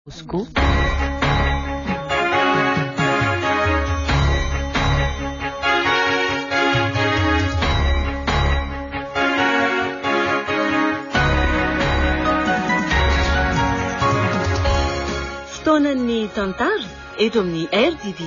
Bosco. Fotoanan'ny tantara eto amin'ny RTT.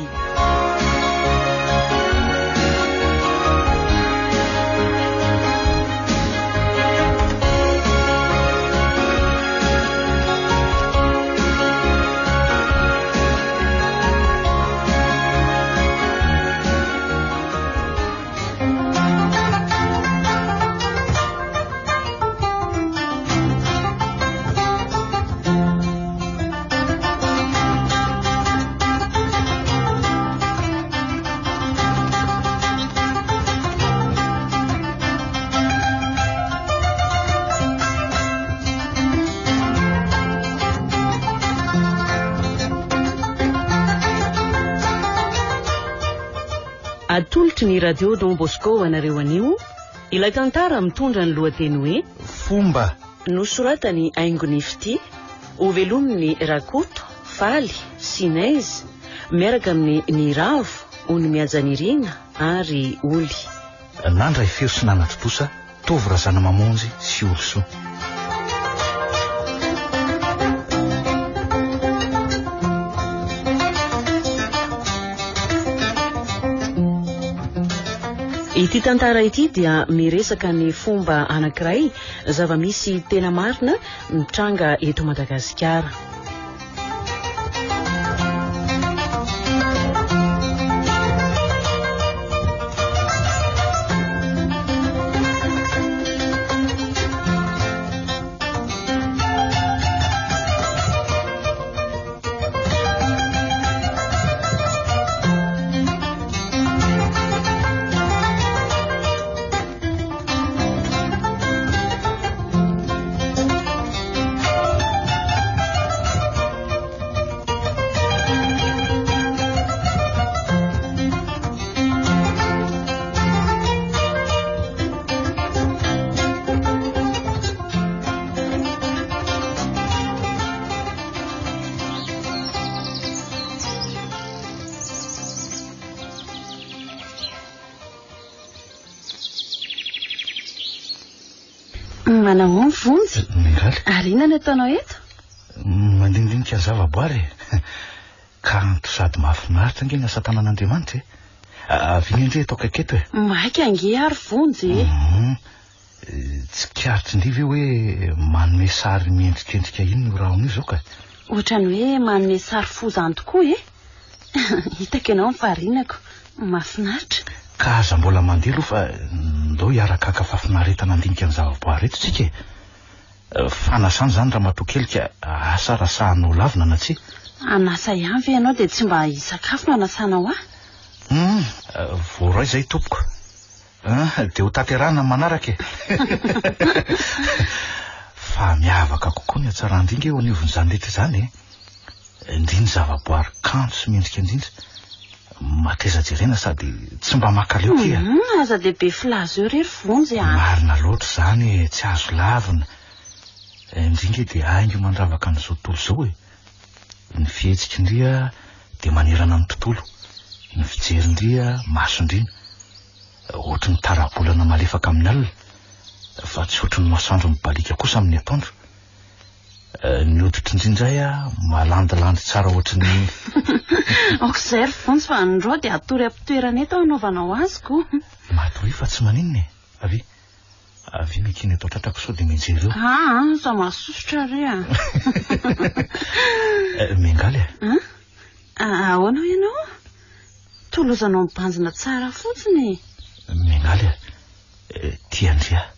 Atolotry ny Radio Don Bosco ho anareo anio ilay tantara mitondra ny lohateny hoe Fomba. Nosoratan'i Haingony Fitia, hovelomin'i Rakoto, Faly, sy Neige, miaraka amin'i Niravo, Onimihajanirina ary Oly. Nandray feo sy nanatontosa Tovo Razanamamonjy sy Olisoa. Ity tantara ity dia miresaka ny fomba anankiray, zava-misy tena marina mitranga eto Madagasikara. Manahoana Vonjy? Mialy. Ary inona no ataonao eto? Mandinidinika ny zavaboary e. Kanto sady mahafinaritra ange ny asa tanan'Andriamanitra e. Avy iny ange eto akaiky eto e. Maika ange ary Vonjy e. Mhm. Tsikaritry ndry ve hoe manome sary miendrikendrika inona io rahona io izao ka? Ohatran'ny hoe manome sary fo izany tokoa e. Hitako ianao ny faharinako. Mahafinaritra. Ka aza mbola mandeha aloha fa ndao hiaraka haka fahafinaretana handinika ny zavaboary eto tsika e. Fanasana izany ramatoa kely ka asa raha sahanao lavina na tsia. Hanasa ihany ve ianao dia tsy mba hisakafo no hanasanao ahy? Hum, voaray izay tompoko. An, dia ho tanterahina ny manaraka e. Fa miavaka kokoa ny hatsaran-dry nge eo anivon'izany rehetra izany e. Ndry ny zavaboary kanto sy mendrika indrindra. Mateza jerena sady tsy mba makaleo kia. Hum, aza dia be filaza eo re ry Vonjy a. Marina loatra izany e, tsy azo lavina. Ndry nge dia haingo mandravaka an'izao tontolo izao e. Ny fihetsiky ndry dia manerana ny tontolo. Ny fijery ndry masondriana. Ohatry ny tara-bolana malefaka amin'ny alina, fa tsy ohatry ny masoandro mibaliaka kosa amin'ny atoandro. Ny hoditry ndry indray malandilandy tsara ohatry ny. Aoka izay ry Vonjy fa androa dia hatory am-pitoerana eto hanaovanao azy ko. Matoria fa tsy maninona e. Avia. Avia miankina eto an-tratrako sao dia mianjera eo. Aa, aza mahasosotra re a. Miangaly e. An? Ahoana hoy ianao? Tolozanao mibanjina tsara fotsiny e. Miangaly a. Tia an-dry aho.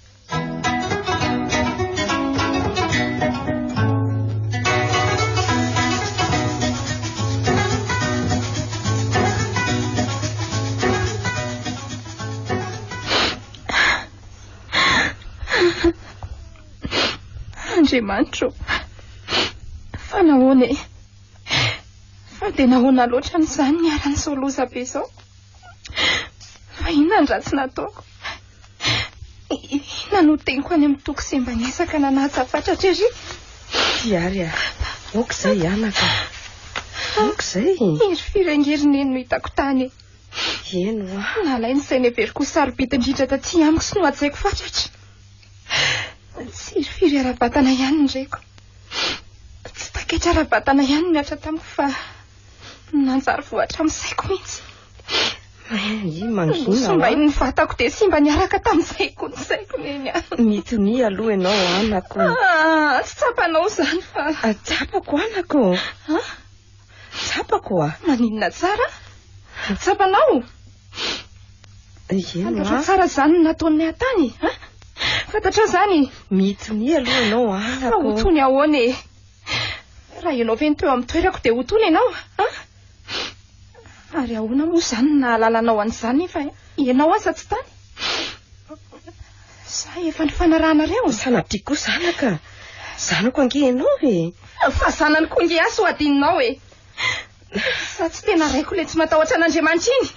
Andriamanitro, fa nahoana e? Fa dia nahoana loatra no izany niharan'izao loza be izao? Fa inona ny ratsy nataoko? Inona no teniko any amin'ny toko sy mba niezaka nanaja fatratra ery? Tiary a! Aoka izay anaka. Aoka izay. Hirifiry ange ry Neny no hitako tany e. Eny hoa. Nalainy izay neveriko ho sarobidy indrindra taty amiko sy nohajaiko fatratra. Tsy hirifiry ara-batana ihany ny reko. Tsy takaitra ara-batana ihany ny nihatra tamiko fa nanjary voa hatramin'ny saiko mihitsy. Ii, mangina hoa. Nosimbain'ny vatako dia simba niaraka tamin'izay koa ny saiko Neny a. Mitonia aloha ianao anako. Ah, tsy tsapanao izany fa. Tsapako anako. Ah? Tsapako a. Maninona tsara? Tsapanao? Eny Fantatrao tsara izany ny nataon'ny ahy tany, ha? Fantatrao izany? Mitonia aloha ianao anako. Fa ho tony ahoana e? Raha ianao ve no teo amin'ny toerako dia ho tony ianao, ha? Ary ahoana moa izany no nahalalanao an'izany nefa ianao aza tsy tany? Sa efa nifanarahanareo? Sanatria kosa anaka. Zanako ange ianao e. Fa zanany koa nge ahy sao adinonao e. Sa tsy tena raiko ilay tsy matahotra an'Andriamanitra iny?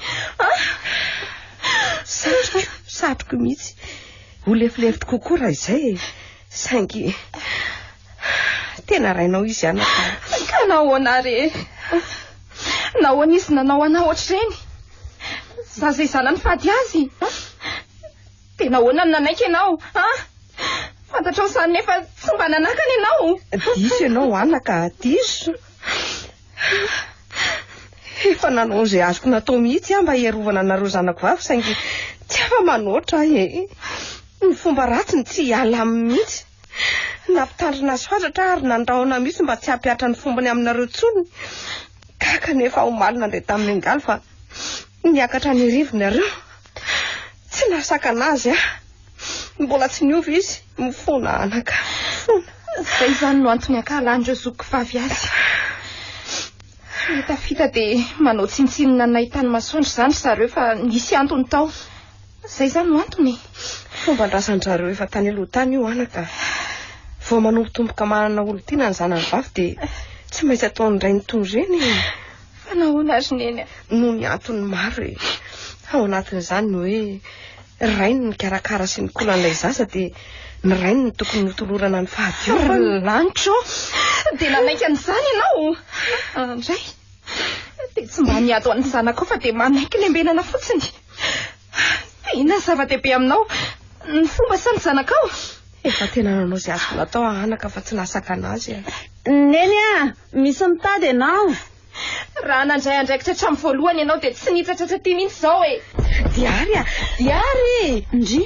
Ah! Satriko, satriko mihitsy. Ho lefilefiko kokoa raha izay e. Saingy tena rainao izy anaka. Ka nahoana ary e? Nahoana izy nanao anah ohatr'ireny? Za izay zanany fady azy. Dia nahoana no nanaiky ianao? Ah! Fantatrao izany nefa tsy mba nanakana ianao. Diso ianao anaka, diso. Efa nanao izay azoko natao mihitsy aho mba hiarovana anareo zanako vavy saingy tsy afa-manoatra aho e. Ny fomba ratsiny tsy hiala aminy mihitsy. Nampitandrina azy fatratra aho ary nandrahona mihitsy mba tsy hampihatra ny fombany aminareo intsony. Gaga anefa aho omaly nandre tamin'i Miangaly fa niakatra any Iarivo nareo. Tsy nahasakana azy aho. Mbola tsy niova izy. Mifona anaka, mifona. Izay izany no antony ankahalan'ireo zokiko vavy azy. Ny tafita dia manao tsinontsinona ny nahitany masoandro izany ry zareo fa nisy antony tao. Izay izany no antony e. Fomban-drazan-dry zareo efa tany aloha tany io anaka. Vao manombotomboka manana olon-tiana ny zanany vavy dia tsy maintsy ataon'ny rainy toy ireny e. Fa nahoana ry Neny a? Noho ny antony maro e. Ao anatin'izany ny hoe rainy no nikarakara sy nikolo an'ilay zaza dia ny rainy no tokony notolorana ny fahadiovana. Ry lanitra ô! Dia nanaiky an'izany ianao? Andray! Dia tsy mba niady ho an'ny zanakao fa dia manaiky lembenana fotsiny. Dia inona ny zava-dehibe aminao? Ny fomba sa ny zanakao? Efa tena nanao izay azoko natao aho anaka fa tsy nahasakana azy e. Neny a! Misy mitady ianao. Raha nandray andraikitra hatramin'ny voalohany ianao dia tsy nitratratra aty mihitsy izao e! Diary a! Diary! Ndry!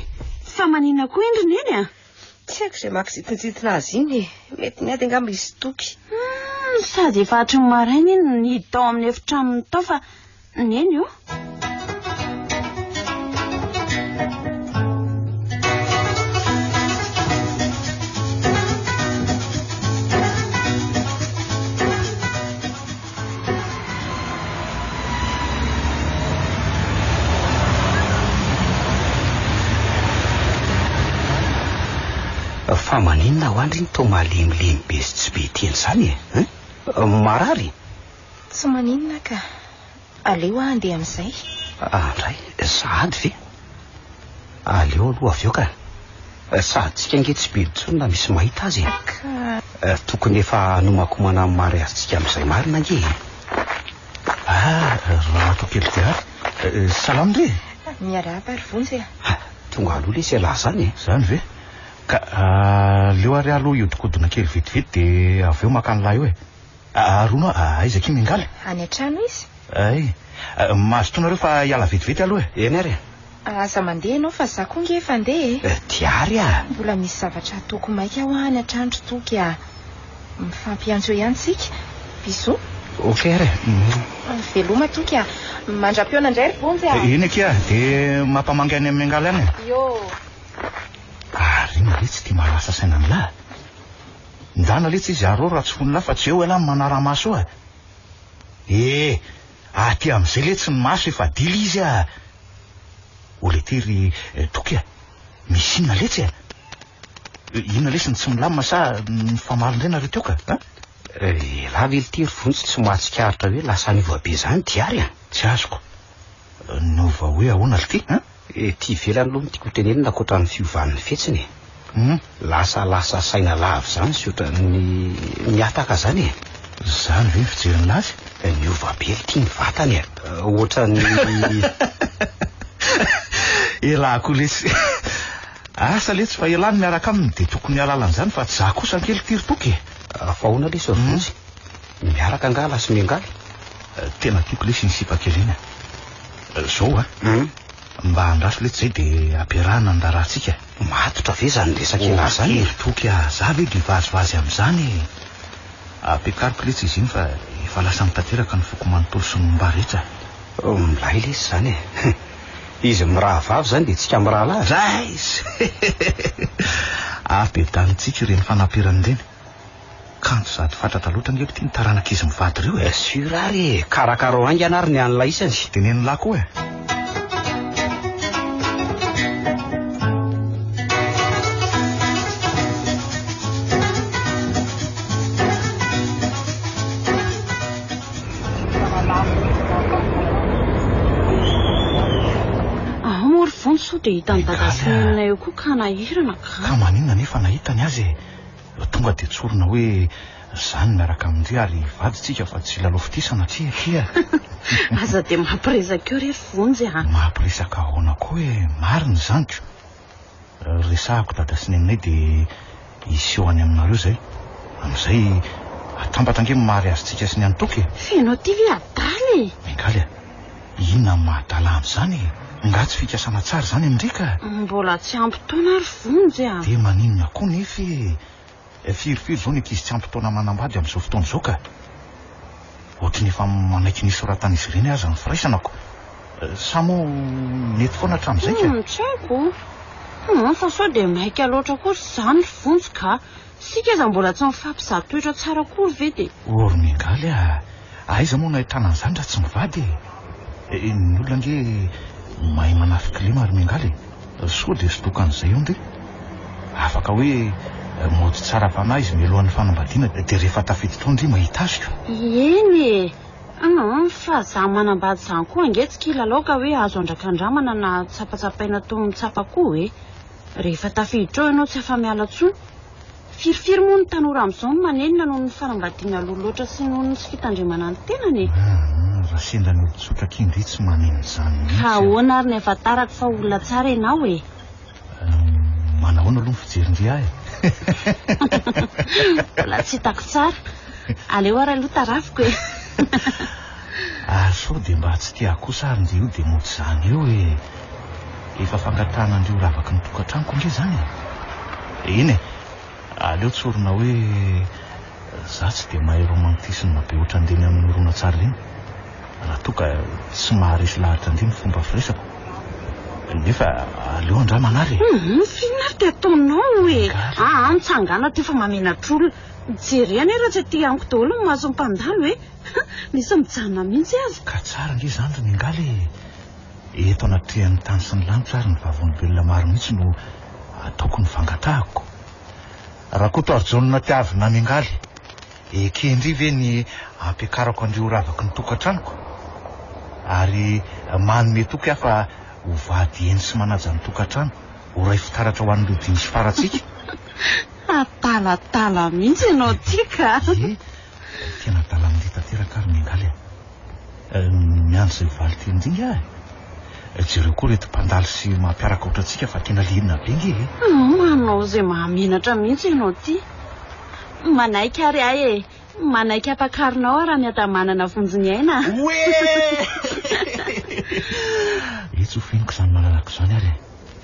Fa maninona koa iny ry Neny a? Tsy haiko izay mahakizintinjitina azy iny e! Mety niady angamba izy sy Toky. Hum, sady efa hatry ny maraina iny no nihidy tao amin'ny efitranony tao fa Neny o! Fa maninona ho andry iny toa malemilemy be sy tsy be teny izany e? Hein? Marary? Tsy maninona ka. Aleo aho handeha amin'izay. Andray, sahady ve? Aleo aloha avy eo ka. Sady tsika ange tsy be intsony na misy mahita azy e. Ka. Tokony efa hanomankomana amin'ny mariazintsika amin'izay marina ange e. Ah, ramatoa kely Diary. Salama ndry e. Miarahaba ry Vonjy a. Tonga aloha lesy ialahy izany e. Izany ve? Ka aleo ary aho aloha hiodikodina kely vetivety dia avy eo maka an'ilay eo e. Arono a, aiza akia Miangaly? Any an-trano izy. Ay, mazotoa nareo fa hiala vetivety aloha e. Eny ary e. Aza mandeha ianao fa za koa nge efa handeha e. Diary a! Mbola misy zavatra ataoko maika hoa any an-trano ry Toky a. Mifampiantso eo ihany tsika. Bisous. Ok ary e. Veloma Toky a. Mandra-pihaona indray ry Vonjy a. Eny akia, dia mampamangy any amin'i Miangaly any e. Yo. Ary inona letsy ity mahalasa saina an'lah? Ndana letsy izy arô raha tsy fon'lah fa tsy eo elah manara-maso eo a! Eh! Aty amizay letsy ny maso efa dila izy a! Ô lety ry Toky a! Misy inona letsy a! Inona lesy ny tsy milamina sa nifamaly indray nareo teo ka a? Elah ve lty ry Vonjy tsy mahatsikaritra hoe lasa niova be zany Diary a? Tsy azoko. Niova hoe ahoana lty a? Ety ivelany aloha no tiako ho tenenina ankoatra ny fiovan'ny fihetsiny e. Lasa lasa saina lava izany sy ohatran'ny mihataka izany e. Izany ve ny fijerin'lah azy? Niova be ity ny vatany e. Ohatran'ny... Elah koa lesy. Asa letsy fa elah no miaraka aminy dia tokony hahalala an'izany fa tsy za kosa ange ry Toky e. Fa ahoana lesy ry Vonjy? Miaraka angaha lahy sy Miangaly? Tena tiako lesy iny sipa kely iny a. Zao a. Mba andraso letsy zay dia ampiarahana ny raharahantsika. Matotra ve izany resaka elah izany e? Ry Toky a, za ve dia hivazivazy amin'izany e? Ampiakariko letsy izy iny fa efa lasany tanteraka ny foko manontolo sy ny momba rehetra. Milay lesy izany e. Izy mirahavavy izany dia tsika mirahalahy. Zaiz! Avy dia danintsika ireny fanamperana ireny. Kanto sady fatratra loatra ange ity ny taranak'izy mivady ireo e. Sûr ary e! Karakarao haingana ary ny an'ilay isany. Tenen'lah koa e. Ao moa ry Vonjy sao dia hitan'i Dada sy Nenina eo koa ka nahirana ka. Ka maninona anefa nahita ny azy e? Tonga dia tsorina hoe zany miaraka amin-dry ary vadintsika fa tsy lalao fitia sanatria akia. Aza dia mampiresaka eo re ry Vonjy a. Mampiresaka ahoana koa e, marina izany ko. Resahako dada sy neninay dia hiseho any aminareo izay. Amin'izay atambatra ange ny mariazintsika sy ny an'i Toky e. F'enao ity ve adala e? Miangaly a, inona no maha adala amin'izany e? Nga tsy fikasana tsara izany amin-dry ka? Mbola tsy ampy taona ry Vonjy a. Dia maninona koa nefa e? Firifiry izao ny ankizy tsy ampy taona manambady amin'izao fotoana izao ka. Ohatry ny efa manaiky ny soratan'izy ireny aza ny firaisanako. Sa moa nety foana hatramin'izay ka? Tsy haiko. Hum, fa sao dia maika loatra koa izany ry Vonjy ka. Isika aza mbola tsy mifampizaha toetra tsara akory ve dia... O ry Miangaly a! Aiza moa no ahitana an'izany raha tsy mivady e? Ny olona ange mahay manafi-kilema ry Miangaly e! Soa dia sodokan'izay eo ndry. Afaka hoe mody tsara fanahy izy mialohan'ny fanambadiana dia rehefa tafiditra ao ndry mahita azy ko. Eny e! Hum, fa za manambady zany koa ange tsy kilalao ka hoe azo andrakandramana na tsapatsapaina toy ny mitsapa koa e! Rehefa tafiditra ao ianao tsy afa-miala intsony. Firifiry moa ny tanora amin'izao no manenina noho ny fanambadiana aloha loatra sy noho ny tsy fitandremana ny tenany e? Hum, raha sendra ny olon-tsotra kindry tsy manenina izany mihitsy Ka a. ahoana ary ny ahafantarako fa olona tsara ianao e? Manahoana aloha ny fijerin-dry ahy e? Mbola tsy hitako tsara. Aleo ary aloha tarafiko e. Ary sao dia mba tsy tia ahy kosa ary ndry io dia mody izany eo e. Efa fangatahana an-dry ho ravaky ny tokantranoko ange izany e. Eny e, aleo tsorina hoe za tsy dia mahay romantisme be ohatran'ireny amin'ny horonantsary ireny. Raha toa ka tsy maharesy lahatra an-dry ny fomba firesako. Nefa aleo andramana ary e. Hum, f'inona ary ty ataonao e? Aa, mitsangàna ty fa mahamenatr'olona. Jereo anie raha tsy aty amiko daholo ny mason'ny mpandalo e. Misy mijanona mihitsy aza. Ka tsara ange izany ry Miangaly e. Eto anatrehan'ny tany sy ny lanitra ary ny vavolombelona maro mihitsy no ataoko ny fangatahako. Rakotoarijaona Tiavina Miangaly, eken-dry ve ny hampiakarako an-dry ho ravaky ny tokantranoko? Ary manome toky aho fa ho vady hendry sy manaja ny tokantrano, ho ray fitaratra ho an'ireo dimy sy farantsika. Adaladala mihitsy ianao ity ka! Ie, tena adala amin-dry tanteraka ary Miangaly a. Miandry izay valin-teny indrindra aho e. Jereo koa ireto mpandalo sy mampiaraka ohatrantsika fa tena liana be nge e. Manao izay mahamenatra mihitsy ianao ity. Manaiky ary aho e. Manaiky hampakarinao aho raha miadamanana vonjy ny aina. Oe! Etsy ho feniko izany malalako izany ary e.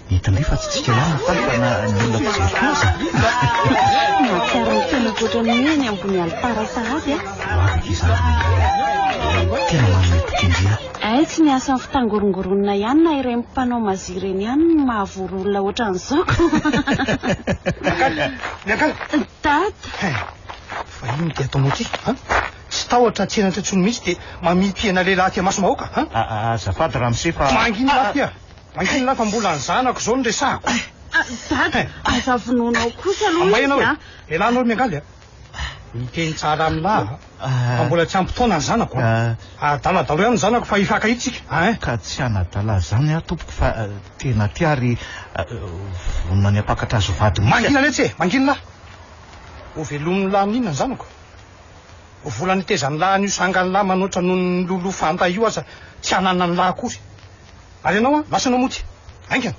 Hitanay fa tsy tsika ihany no faly fa na ny olona mpijery koa aza. Mahatsiaro ny fiainako ohatran'ny hoe eny ambony alitara sahady aho. Ho avy akia izany ry Miangaly a. Tena manome toky indry aho. Hay tsy ny asan'ny fitangorongoronina ihany na ireny mpanao mazia ireny ihany no mahavory olona ohatran'izao ko. Miangaly, Miangaly. Dada. Hein, fa inona ity ataonao ity, hein? Tsy tahotra tsenatra intsony mihitsy dia mamihipihana lehilahy aty amasom-bahoaka, hein? Azafady ramose fa. Mangina lahy ity a! Mangina lahy fa mbola ny zanako izao no resahako. Dada, aza vonoinao kosa aloha Amay ianao izy e! a! Lehilahy anao ry Miangaly a! Miteny tsara aminà fa mbola tsy ampy taona ny zanako a! Adaladalo ihany ny zanako fa hifankahita isika ein! Ka tsy hanadala izany aho tompoko fa tena tia ary vonona ny hampakatra azy ho vady mihitsy. Mangina letsy e! Mangina lahy! Ho velomin'ny lahy amin'inona ny zanako? Vola nitezan'lah an'io sangan'lah manoatra noho ny loloha fanta io aza tsy ananan'lah akory. Ary ianao an, lasa ianao mody. Haingana.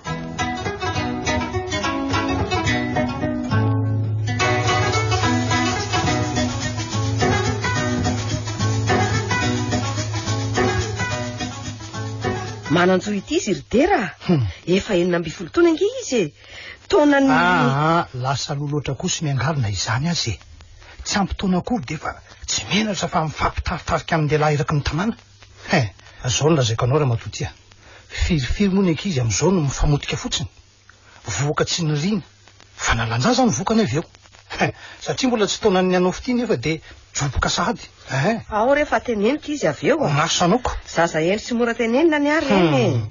Manan-jo ity izy ry Dera a! Efa 16 taona ange izy e! Taonan'ny... Aa, lasa aloha loatra koa sy miangavy na izany aza e! Tsy ampy taona akory dia efa tsy menatra fa mifampitaritarika amin-dehilahy eraky ny tanàna. He! Izao no lazaiko anao ramatoa ty a! Firifiry moa ny ankizy amin'izao no mifamotika fotsiny? Vohoka tsy niriana. Fanalan-jaza no vokany avy eo. He! Satria mbola tsy taonan'ny hanao fitia nefa dia joboka sahady. Ehe! Ao re fa teneniko izy avy eo a! Maso anao ko! Zaza hendry sy mora tenenina ny ahy reny e!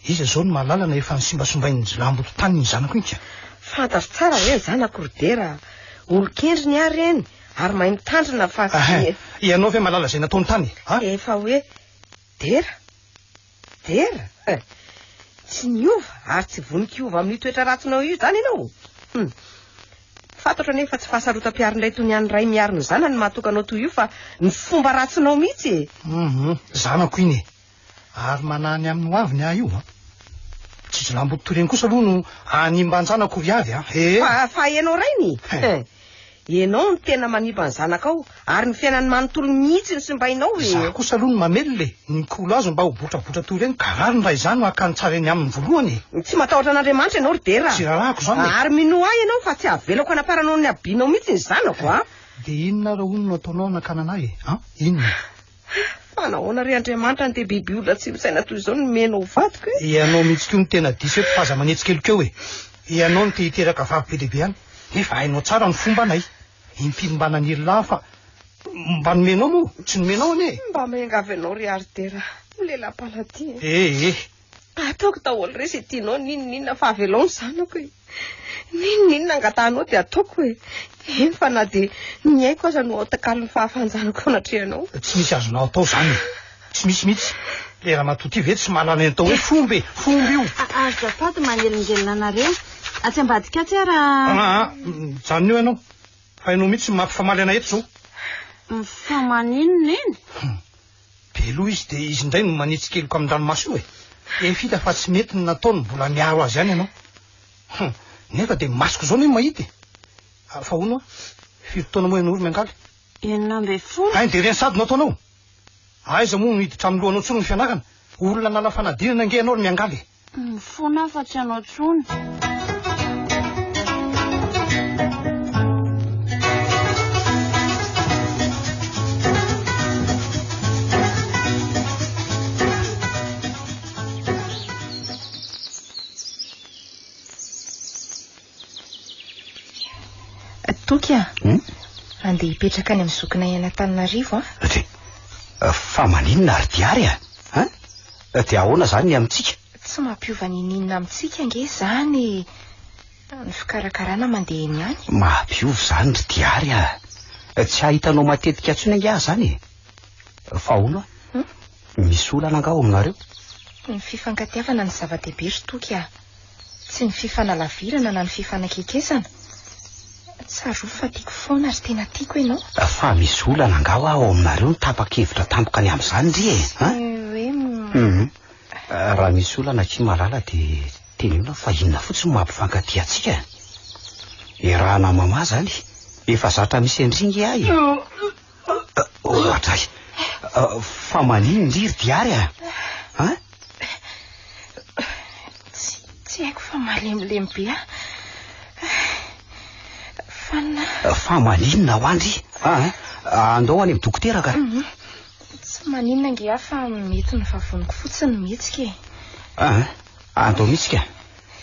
Iza izao no mahalala na efa nosimbasimbain'ny jiolahimboto tany ny zanako iny ka? Fantatro tsara re ny zanako ry Dera a! Olon-kendry ny ahy reny ary mahay mitandrina fa tsy. Ehe! Ianao ve mahalala izay nataony tany e? A? Efa hoe Dera? Dera? Eh! Tsy niova ary tsy vonon-kiova amin'io toetra ratsinao io izany ianao? Hum! Fantatro anefa fa tsy fahasarotam-piarin'ilay toy ny an'ny ray miaro ny zanany no mahatoka anao toy io fa ny fomba ratsinao mihitsy e! Hum! Zanako iny e! Ary manahy ny amin'ny hoaviny aho io an! Tsy jiolahimboto toy ireny kosa aloha no hanimban-janako ry avy an! Ee! Fa, fa ianao rainy? He! Ianao no tena manimba ny zanakao, ary ny fiainany manontolo mihitsy no simbainao e! Izaho kosa aloha no mamelona e! Ny mikolo azy mba ho botrabotra toy ireny ka rariny raha izaho no haka ny tsara eny aminy voalohany e! Tsy matahotra an'Andriamanitra ianao ry Dera! Tsy raharahako izany e! Ary minoa ahy ianao fa tsy havelako hanaparanao ny habianao mihitsy ny zanako an! Dia inona ary hono no ataonao hanakanana ahy e? An? Inona? Fa nahoana re Andriamanitra no dia biby olona tsy misaina toy izao no nomenao ho vadiko e? Ianao mihitsy koa no tena diso eto fa aza manetsi-keloka eo e! Ianao no te hiteraka vavy be dia be any, nefa hainao tsara ny fombanay. Impiry mba naniry lahy fa mba nomenao moa? Tsy nomenao anie e! Mba miangavy anao ry Ardera, milela-paladia e! Eh eh! Ataoko daholo re izay tianao n'inon'inona fa avelao ny zanako e. N'inon'inona angatahanao dia ataoko e. Eny fa na dia ny aiko aza no aotakalon'ny fahafahan-janako eo anatrehanao. Tsy misy azonao atao izany e. Tsy misy mihitsy. Ilay ramatoa ity ve tsy mahalala ny atao hoe fomba e. Fomba io. Azafady manelingelina anareo. Atsy ambadika atsy aho raha. Aa, mijanona eo ianao. Fa ianao mihitsy no mampifamaly anay eto izao. Fa maninona eny? Be loha izy dia izy indray no manetsi-keloka amin-dranomaso io e! Efa hita fa tsy mety ny nataony mbola miaro azy ihany ianao. Hum! Nefa dia masoko izao anie no mahita e! Fa hono hoa, firy taona moa ianao ry Miangaly? 16. Hay dia ireny sady no ataonao? Aiza moa no hiditra amin'ny lohanao intsony ny fianarana? Olona nanala fanadinana ange ianao ry Miangaly e! Mifona aho fa tsy hanao intsony. Toky a! Hmm? Andeha hipetraka any amin'ny zokinay any Antananarivo a. Fa maninona ry Diary a? Hein? Dia ahoana izany ny amintsika? Tsy mampiova n'inon'inona amintsika ange izany e. Ny fikarakarana mandeha eny ihany. Mampiova izany ry Diary a. Tsy hahita anao matetika intsony ange aho izany e. Fa hono a? Misy olana angaha ao aminareo? Ny fifankatiavana no zava-dehibe ry Toky a. Tsy ny fifanalavirana na ny fifanakekesana. Tsarovy fa tiako foana ary tena tiako ianao. Fa misy olana angaha hoa ao aminareo no tapa-kevitra tampoka ny amin'izany ndry e? An? Hoe. Hum. Raha misy olana akia Malala dia teneno aho fa inona fotsiny no mampifankatia antsika e? Iarahana mamaha izany. Efa zatra misy an-dry nge aho e. Ohatra ahy. Fa maninona ndry ry Diary a? An? Tsy, tsy haiko fa malemilemy be aho. Fanina. Fa maninona ho andry? An? Andao any amin'ny dokotera ka. Mhm. Tsy maninona ange aho fa mety ny vavoniko fotsiny no mihetsika e. An? Andao mihitsy ka.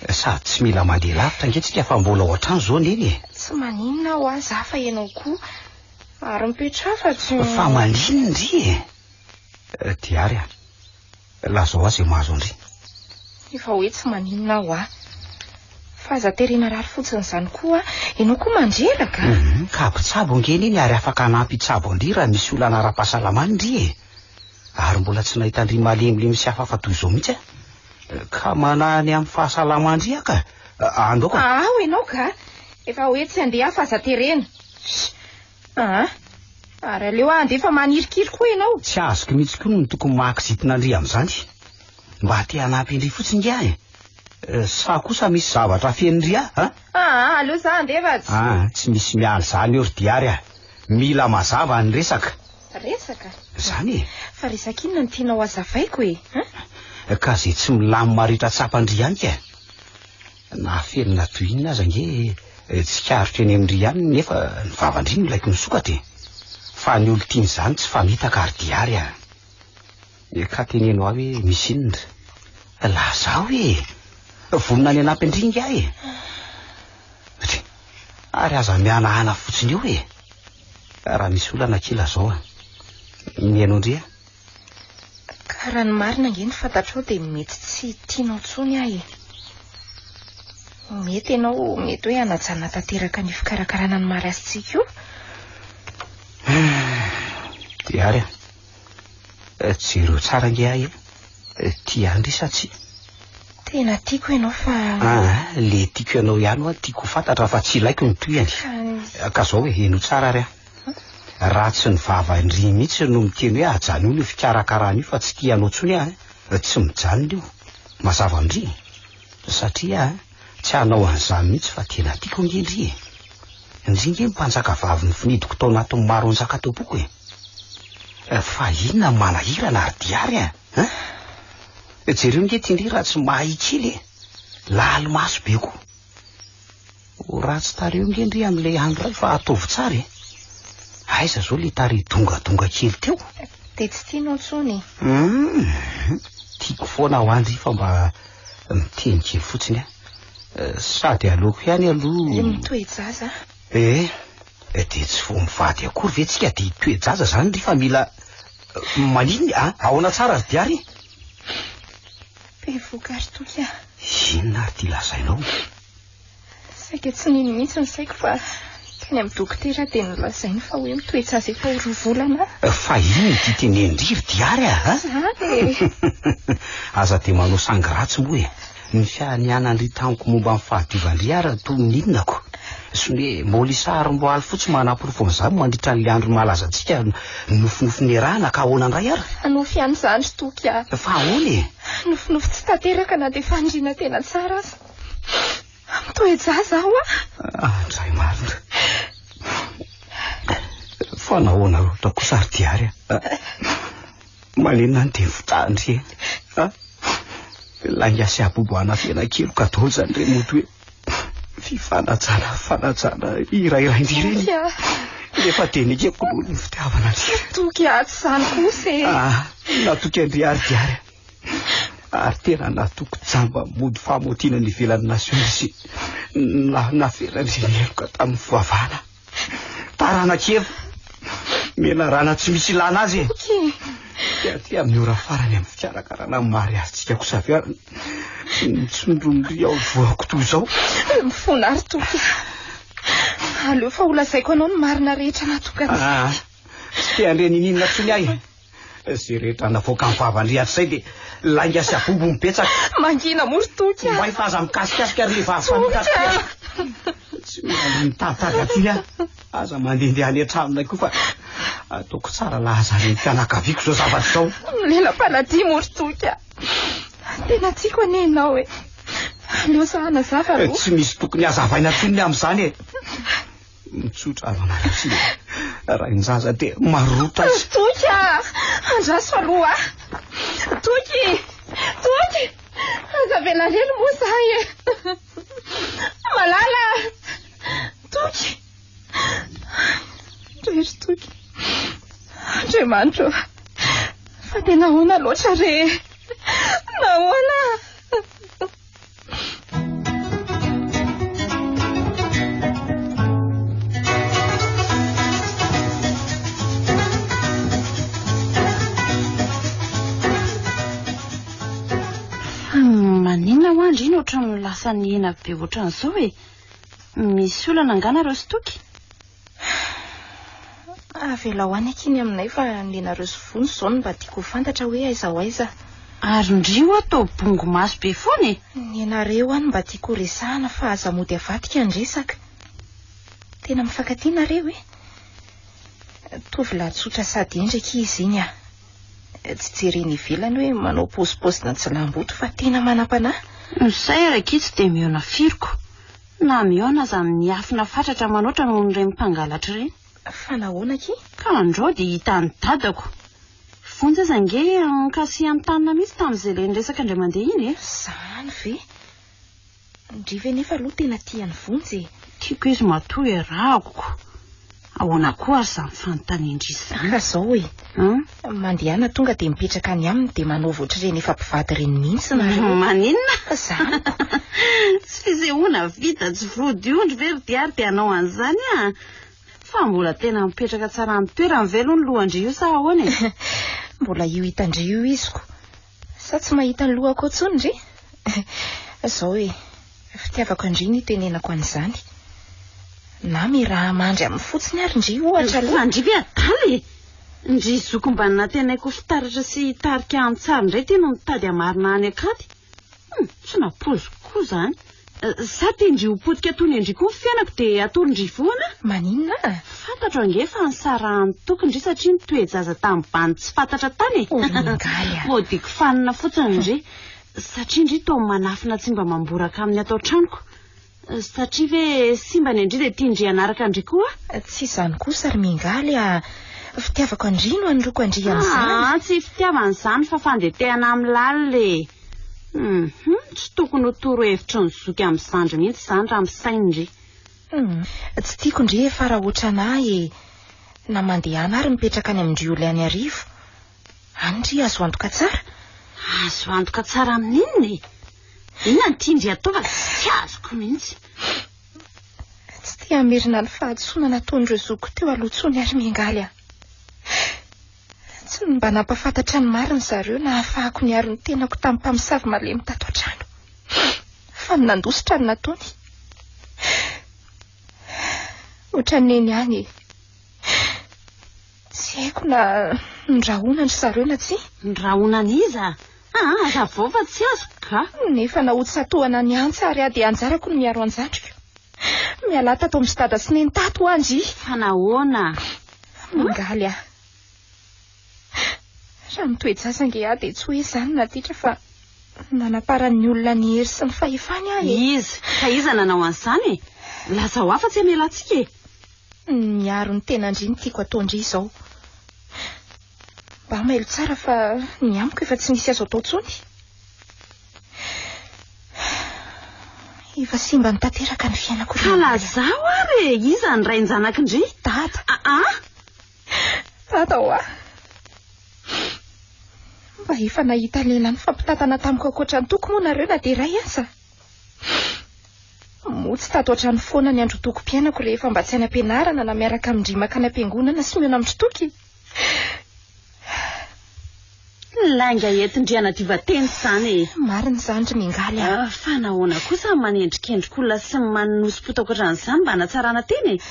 Sady tsy mila mandeha lavitra ange tsika fa mbola ao an-trano izao neny e. Tsy maninona aho a, za fa ianao koa. Ary mipetraha fa tsy. Fa maninona ndry e? Diary a. Lazao ahy izay mahazo an-dry. Efa hoe tsy maninona aho a. Fa aza terena harary fotsiny izany koa. Ianao koa mandreraka. Mhm, ka mpitsabo ange neny ary afaka hanampy hitsabo an-dry raha misy olana ara-pahasalamana ndry e. Ary mbola tsy nahita an-dry malemilemy sy hafahafa toy izao mihitsy aho. Ka manahy ny amin'ny fahasalaman-dry aho ka. Andao ka. Ao ianao ka. Efa hoe tsy handeha aho fa aza terena. Aa. Ary aleo aho handeha fa manirikiry koa ianao. Tsy azoko mihitsy koa ny tokony mahakizitina an-dry amin'izany. Mba te hanampy an-dry fotsiny nge aho e. Eh, sa kosa misy zavatra afenin-dry ahy, a? Aa, aleo za handeha fa tsy... Ah, tsy misy miala izany eo ry Diary a. Mila mazava ny resaka. Resaka? Izany e. Fa resaka inona no tianao hazavaiko e? An? Ka izay tsy milamina rehetra tsapan-dry ihany ka. Na afenina toy inona aza ange tsikaritra eny amin-dry ihany nefa ny vavan-dry no ilaiko misokatra e. Fa ny olon-tiana izany tsy famitaka ry Diary a. Ka teneno ahy hoe misy inona. Lazao e! Vonona ny hanampy an-dry ingahy e! Tsia, ary aza mihanahana fotsiny eo e! Raha misy olana akia lazao a. Mihaino an-dry aho. Ka raha ny marina ange ny fantatrao dia mety tsy tianao intsony aho e. Mety ianao mety hoe hanajanona tanteraka ny fikarakarana ny mariazintsika io. Diary a, jereo tsara ange ahy e. Tia an-dry sa tsia? Tena tiako ianao fa... Ah, le tiako ianao ihany hoa tiako ho fantatra fa tsy ilaiko ny tohiny. Ka zao e, henoy tsara ary aho. Raha tsy ny vavan-dry mihitsy no miteny hoe ajanony io fikarakarana io fa tsy tia anao intsony aho, tsy mijanona io. Mazava amin-dry e. Satria tsy hanao an'izany mihitsy fa tena tiako ange ndry e. Ndry nge mpanjaka vavy nofinidiko tao anatin'ny maro anjaka teo am-poko e. Fa inona no manahirana ry Diary a? Hein? Jereo nge ty ndry raha tsy mahay kely e. Lali-maso be koa. Ho ratsy tarehy eo nge ndry amin'ilay andro iray fa ataovy tsara e. Aiza zao ilay tarehy dongadonga kely teo? Dia tsy tianao intsony e? Hum, tiako foana ho andry fa mba miteny kely fotsiny aho. Sady aleoko ihany aloha. Mitoe-jaza. Eh, dia tsy vao mivady akory ve tsika dia hitoe-jaza zany ndry fa mila maninona a? Ahoana tsara ry Diary? Bevohoka ry Toky a. Inona ary ity lazainao? Saika tsy nino mihitsy ny saiko fa teny amin'ny dokotera dia nolazainy fa hoe mitoe-jaza efa ho roa volana. Fa inona ity tenenin-dry ry Diary a? Izany e! Aza dia manao sangy ratsy moa e! Ny fianianan-dry tamiko momba ny fahadiovan-dry ary toy ny inona ko? Sy ny hoe Molisa ary Mboaly fotsy manaporofo an'izany mandritra ny andro mahalaza antsika nofinofy niarahana ka ahoana indray ary? Nofy ihany izany ry Toky a! Fa ahoana e? Nofinofy tsy tanteraka na dia faniriana tena tsara aza. Mitoe-jaza aho a! Andray marina. Fa nahoana loatra kosa ry Diary a? Maninona ny dia fitandry e? Lainga sy habobohana fianan-keloka daholo izany re mody hoe fifanajana fanajana iray-rain-dry ireny. Nefa dia nekeko noho ny fitiavana an-dry. Toky aho tsy izany kosa e. Ah, natoky an-dry ary Diary. Ary tena natoky jamba mody famotiana ny ivelan'ny nation izy na navelan'ny heloka tamin'ny fivavahana. Taranak'i Eva, menarana tsy misy ilana azy e. Dia aty amin'ny ora farany amin'ny fikarakarana ny mariazintsika kosa avy eo mitsondrondria ao voako toy izao. Mifona ary Toky. Aleo fa holazaiko anao ny marina rehetra natoka antsika. Ah, tsy te handre niniana intsony aho e. Izay rehetra navoaka ny vavan-dry hatrizay dia lainga sy abobo no betsaka. Mangina moa ry Toky a! Oay fa aza mikasikasika ry vavy mpamitaka ty a! Tsy mila mitaditady aty aho. Aza mandehandeha any an-tranonay koa fa ataoko tsara laza any amin'ny fianakaviako izao zavatra izao. Milela-panadia moa ry Toky a! Tena tiako anie ianao e! Aleo za hanazava aloha. Tsy misy tokony hazavaina intsony ny amin'izany e! Mitsotra avy anareo sy rain-jaza dia marota izy. Toky a! Andraso aloha. Toky! Toky! Aza avela irery moa za e! Malala! Toky! Toery Toky. Andriamanitro, fa dia nahoana loatra re? Nahoana? Maninona hoa ndry no ohatran'ny lasa nihena be ohatran'izao e? Misy olana angaha nareo sy Toky? Avelao any akia ny aminay fa nenareo sy Vony izao no mba tiako ho fantatra hoe aiza ho aiza. Ary ndry hoa toa bongo maso be foana e! Nenareo any mba tiako ho resahana fa aza mody avadika ny resaka. Tena mifankatia nareo e! Tovolahy tsotra sady hendry akia izy iny ah. Tsy jerena ivelany hoe manao paozipaozina jilamboto fa tena manam-panahy. Izay ary akia tsy dia mihaona firy ko. Na mihaona aza miafina fatratra manoatra noho ireny mpangalatra ireny. Fa nahoana akia? Ka andrao dia hitan'ny dadako. Vonjy aza ange nokasihan'ny tanana mihitsy tamin'izay ilay niresaka indray mandeha iny e. Izany ve? Ndry ve nefa aloha tena tia an'i Vonjy e? Tiako izy matoa iarahako ko. Ahoana koa ary izany fanontanian-dry izany? Ka izao e. Hum? Mandehana tonga dia mipetraka any aminy dia manaova ohatr'ireny efa mpivady ireny mihitsy nareo. Maninona? Izany ko. Tsy fisehoana vita tsy vodiondry ve ry Diary dia hanao an'izany ah? Fa mbola tena mipetraka tsara amin'ny toerany ve aloha ny lohan-dry io sa ahoana e? Mbola io hitan-dry io izy ko. Sa tsy mahita ny lohako ao intsony ndry? Zao e, fitiavako an-dry no itenenako an'izany. Na miraha mandry aminy fotsiny ary ndry ohatra aloha. Fa ndry ve adala e? Ndry zoky mba nantenaiko ho fitaratra sy hitarika an-tsary indray ity no mitady hamarina any an-katy. Hum, tsy nampoiziko koa izany. Sa tian-dry ho potika toy ny an-dry koa ny fiainako dia atolon-dry vohana? Maninona? Fantatro ange fa nisarahan'ny toky ndry satria nitoe-jaza tamin'ny bandy tsy fantatra tany e! Oringahy a! Modiako fanina fotsiny ndry. Satria ndry toa manafina tsy mba mamboraka amin'ny ato an-tranoko. Satria ve simba ny an-dry dia tian-dry hanaraka an-dry koa aho? Tsy izany kosa ry Miangaly a! Fitiavako an-dry no anoroako an-dry amin'izany. Aa, tsy fitiavana izany fa fandetehana amin'ny lalina e! Hum, tsy tokony ho torohevitry ny zoky amin'ny zandry mihitsy izany raha misaina ndry. Hum, tsy tiako ndry efa raha ohatran'ahy e. Na mandehana ary mipetraka any amin-dry olona any Iarivo. Any ndry azo antoka tsara. Azo antoka tsara amin'inona e? Inona no tian-dry atao fa tsy azoko mihitsy. Tsy te hamerina ny fahadisoana nataon'ireo zokiko teo aloha intsony ary miangaly aho. Tsy mba nampahafantatra ny marina zareo nahafahako niaro ny tenako tamin'ny mpamosavy malemy tato an-trano. Fa ny nandositra no nataony. Ohatran'ny neny ihany e. Tsy haiko na nirahona ry zareo na tsia. Nirahona an'iza? Ah, hazavao fa tsy azoko ka. Nefa na ho tsatohana ny antsy ary aho dia anjarako ny miaro an-jandriko. Mialà tato amin-dry dada sy neny tato hoa ndry. Fa nahoana? Miangaly aho. Raha mitoe-jaza ange aho dia tsy hoe izany na ditra fa nanaparan'ny olona ny hery sy ny fahefany aho e. Iza? Ka iza nanao an'izany e? Lazao hafa tsy hamela antsika e. Miaro ny tenan-dry no tiako ataon-dry izao. Mba mailo tsara fa ny amiko efa tsy misy azo atao intsony. Efa simbany tanteraka ny fiainako. Ka lazao ary e! Iza ny rain-janak'ndry? Dada. Aa! Dada hoa. Mba efa nahita lehilahy nifampitantana tamiko ankoatra ny toko moa nareo na dia iray aza? Moa tsy tato an-trano foana ny androtokom-piainako rehefa mba tsy any am-pianarana na miaraka amin-dry mankany am-piangonana sy mihaona amin-dry Toky? Lainga entin-dry hanadiovan-tena izany e! Marina izany ry Miangaly a! Fa nahoana kosa ny manendrikendrik'olona sy ny manosi-potaka ohatran'izany mba hanatsarana tena e?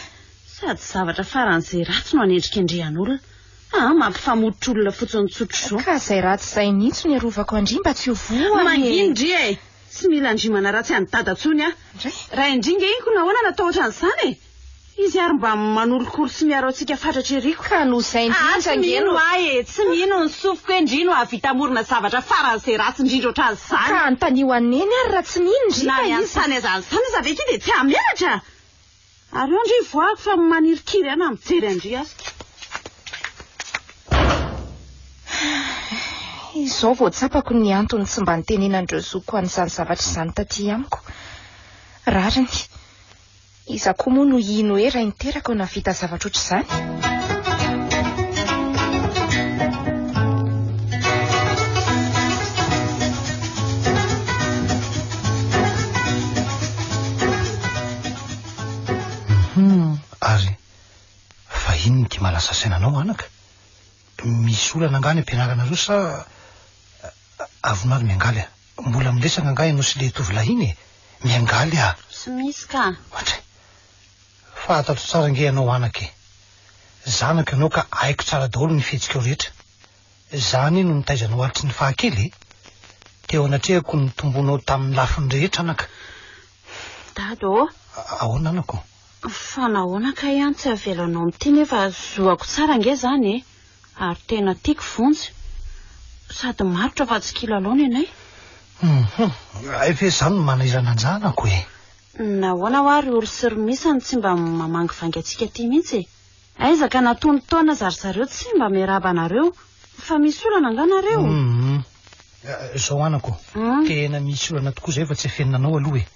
Sady zavatra faran'izay ratsy no hanendrikendrehan'olona. Ah, mampifamototra olona fotsiny tsotra izao. Ka izay ratsy izay mihitsy no iarovako an-dry mba tsy ho voa e! Manginy ndry e! Tsy mila an-dry manaratsy an'i Dada intsony aho. Ndray? Raha indry nge iny ko nahoana natao ohatran'izany e? Izy ary mba manolokolo sy miaro antsika fatratra ery ko. Ka noho izay Ah, indrindra tsy ange mino no. ahy e! Tsy mino ny sofiko hoe ndry no hahavita hamorona zavatra faran'izay ratsy indrindra ohatran'izany. Ka anontanio an'i Neny ary raha tsy mino ndry Na fa ny izy. anontany aza anontany iza ve ity dia tsy hahamenatra? Ary eo ndry voahako fa manirikiry ahy na mijery an-dry aza. Izao vao tsapako ny antony tsy mba nitenenan'ireo zokiko an'izany zavatra izany taty amiko. Rariny. Iza koa moa no hino hoe ray niteraka no nahavita zavatra ohatr'izany? Hum, ary fa inona ity mahalasa saina anao anaka? Misy olana angaha any am-pianaranareo sa avonà ry miangaly a? Mbola miresaka angaha ianao sy ilay tovolahy iny e? Miangaly a! Tsy misy ka. Ohatray. Fantatro tsara ange ianao anaka e. Zanako ianao ka haiko tsara daholo ny fihetsikao rehetra. Za anie no nitaiza anao hatry ny fahakely e. Teo anatrehako no nitombonao tamin'ny lafiny rehetra anaka. Dada ô. Ahoana anako? Fa nahoana kay ihany tsy avelanao mitia nefa zohako tsara ange izany e! Ary tena tiako Vonjy. Sady marotra fa tsy kilalao ny anay. Hum, hay ve izany no manahirana an-janako e? Nahoana hoa ry ory sy ry Misa no tsy mba mamangivangy antsika aty mihitsy e? Aiza ka natono taona aza ry zareo tsy mba miarahaba anareo. Fa misy olana angaha nareo? Hum, izao anako, tena misy olana tokoa izay fa tsy afenina anao aloha e.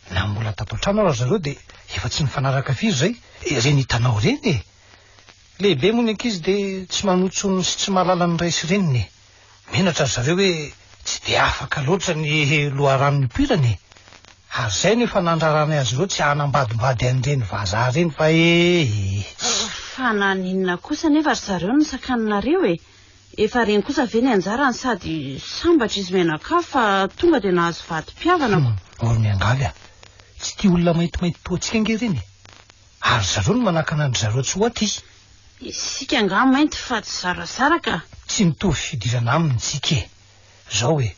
Na mbola tato an-trano ara ry zareo dia efa tsy nifanaraka firy izay, ireny hitanao ireny e. Lehibe moa ny ankizy dia tsy manotsony sy tsy mahalala ny ray sy reniny e. Menatra ry zareo hoe tsy dia afaka loatra ny loharano nipoirany e. Ary izay no efa nandraranay azy ireo tsy hanambadimbady an'ireny vazaha ireny fa ee. Fa naninona kosa anefa ry zareo no sakaninareo e? Efa reny kosa ve ny anjarany sady sambatra izy mianakavy fa tonga dia nahazo vady mpihavana ko. Hum, ry miangavy a! Tsy tia olona maintimainty toa antsika ange ireny e! Ary ry zareo no manakana an-dry zareo tsy ho aty. Isika angaha mainty fa tsy zarazara ka! Tsy mitovy fidirana aminy tsika e! Zao e!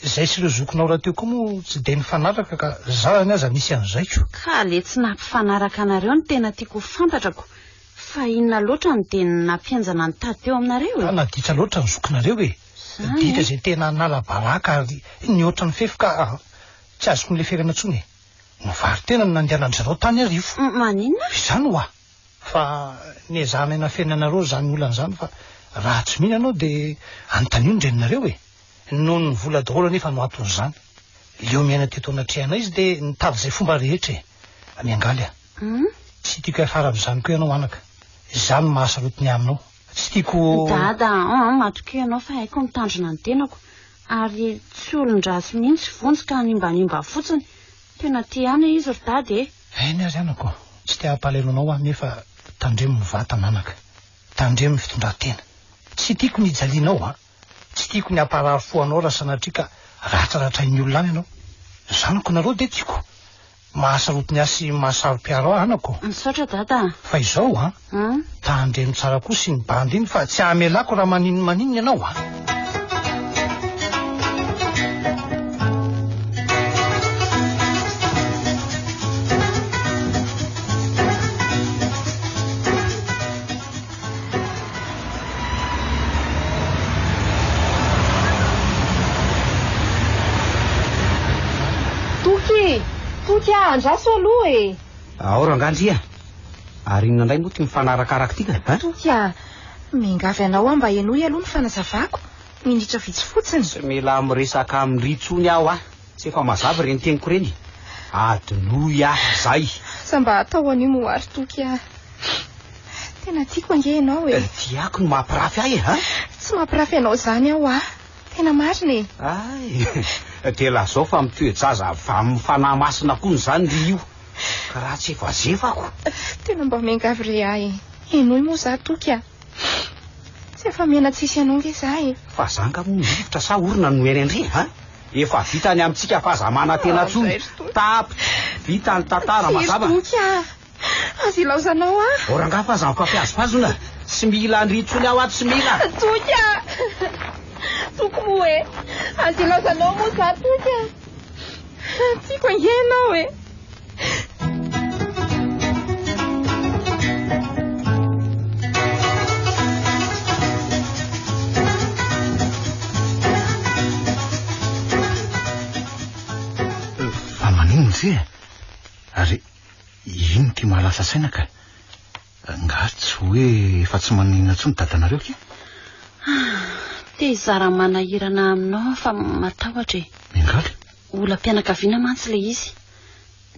Zay sy ireo zokinao rahateo koa moa tsy dia nifanaraka ka zarany aza nisy an'izay ko! Ka le tsy nampifanaraka anareo no tena tiako ho fantatra ko! Fa inona loatra no dia nampihenjana ny tady teo aminareo e? Ka naditra loatra ny zokinareo e! Zany Ditra e! izay tena nala baraka ary nihoatra ny fefy ka tsy azoko nileferana intsony e! Nivaro-tena no nandehanan-dry zareo tany Iarivo. Maninona? Izany hoa! Fa nezahanay nafenina anareo izany olana izany fa raha tsy mino ianao dia anontanio ny reninareo e! Noho ny vola daholo anefa no anton'izany. Leo miaina teto anatrehanay izy dia nitady izay fomba rehetra e! Miangaly aho. Tsy tiako hiafara amin'izany koa ianao anaka. Izaho no mahasarotiny aminao. Tsy tiako. Dada an, matokia ianao fa haiko mitandrina ny tenako. Ary tsy olon-dratsy mihitsy Vonjy ka hanimbanimba fotsiny. Tena tia ahy izy ry dada e! Eny ary anako, tsy te hampalahelo anao aho nefa tandremo ny vatana anaka. Tandremo ny fitondran-tena. Tsy tiako ny hijalianao an! Tsy tiako ny hamparary fo anao raha sanatria ka ratraratrain'ny olona any ianao. Zanako nareo dia tiako. Mahasarotiny ahy sy mahasaro-piaro ahy anako. Misaotra dada a! Fa izao an! Tandremo tsara kosa iny bandy iny fa tsy hamelako raha maninona ianao an! Toky! Toky ah, andraso aloha e! Ao rangahy ndry a! Ary inona indray moa ity mifanarakaraka ity ka? Toky ah, miangavy anao aho mba henoy aloha ny fanazavako. Minitra vitsy fotsiny. Tsy mila miresaka amin-dry intsony aho ah! Tsy efa mazava ireny teniko ireny? Adinoy aho izay. Aza mba atao an'io moa ary Toky ah! Tena tiako ange ianao e. Tiako no mampirafy ahy e, ha? Tsy mampirafy anao izany aho ah. Tena marina e. Ay, dia lazao fa mitoe-jaza avy amin'ny fanahy masina koa izany ry io. Ka raha tsy efa zefako. Tena mba miangavy re ahy e. Henoy moa za Toky a. Tsy efa mena-tsisy anao nge za e. Fa za nga moa mirifotra sa orona no mihaino an-dry ha? Efa vita ny amintsika fa aza manantena intsony. Tapitra. Vita ny tantara mazava. Tsy ry Toky a. Aza ilaozanao aho. O rangahy fa aza mifampihazohazona. Tsy mila an-dry intsony aho aho, tsy mila. Toky a! Toky moa e! Aza ilaozanao moa za Toky a! Tiako ange ianao e! Fa maninona ndry e? Ary Ino ity mahalasa saina ka? Nga tsy hoe efa tsy maninona intsony dadanareo kia? Te hizara manahirana aminao aho fa matahotra e. Miangaly? Olam-pianakaviana mantsy ilay izy.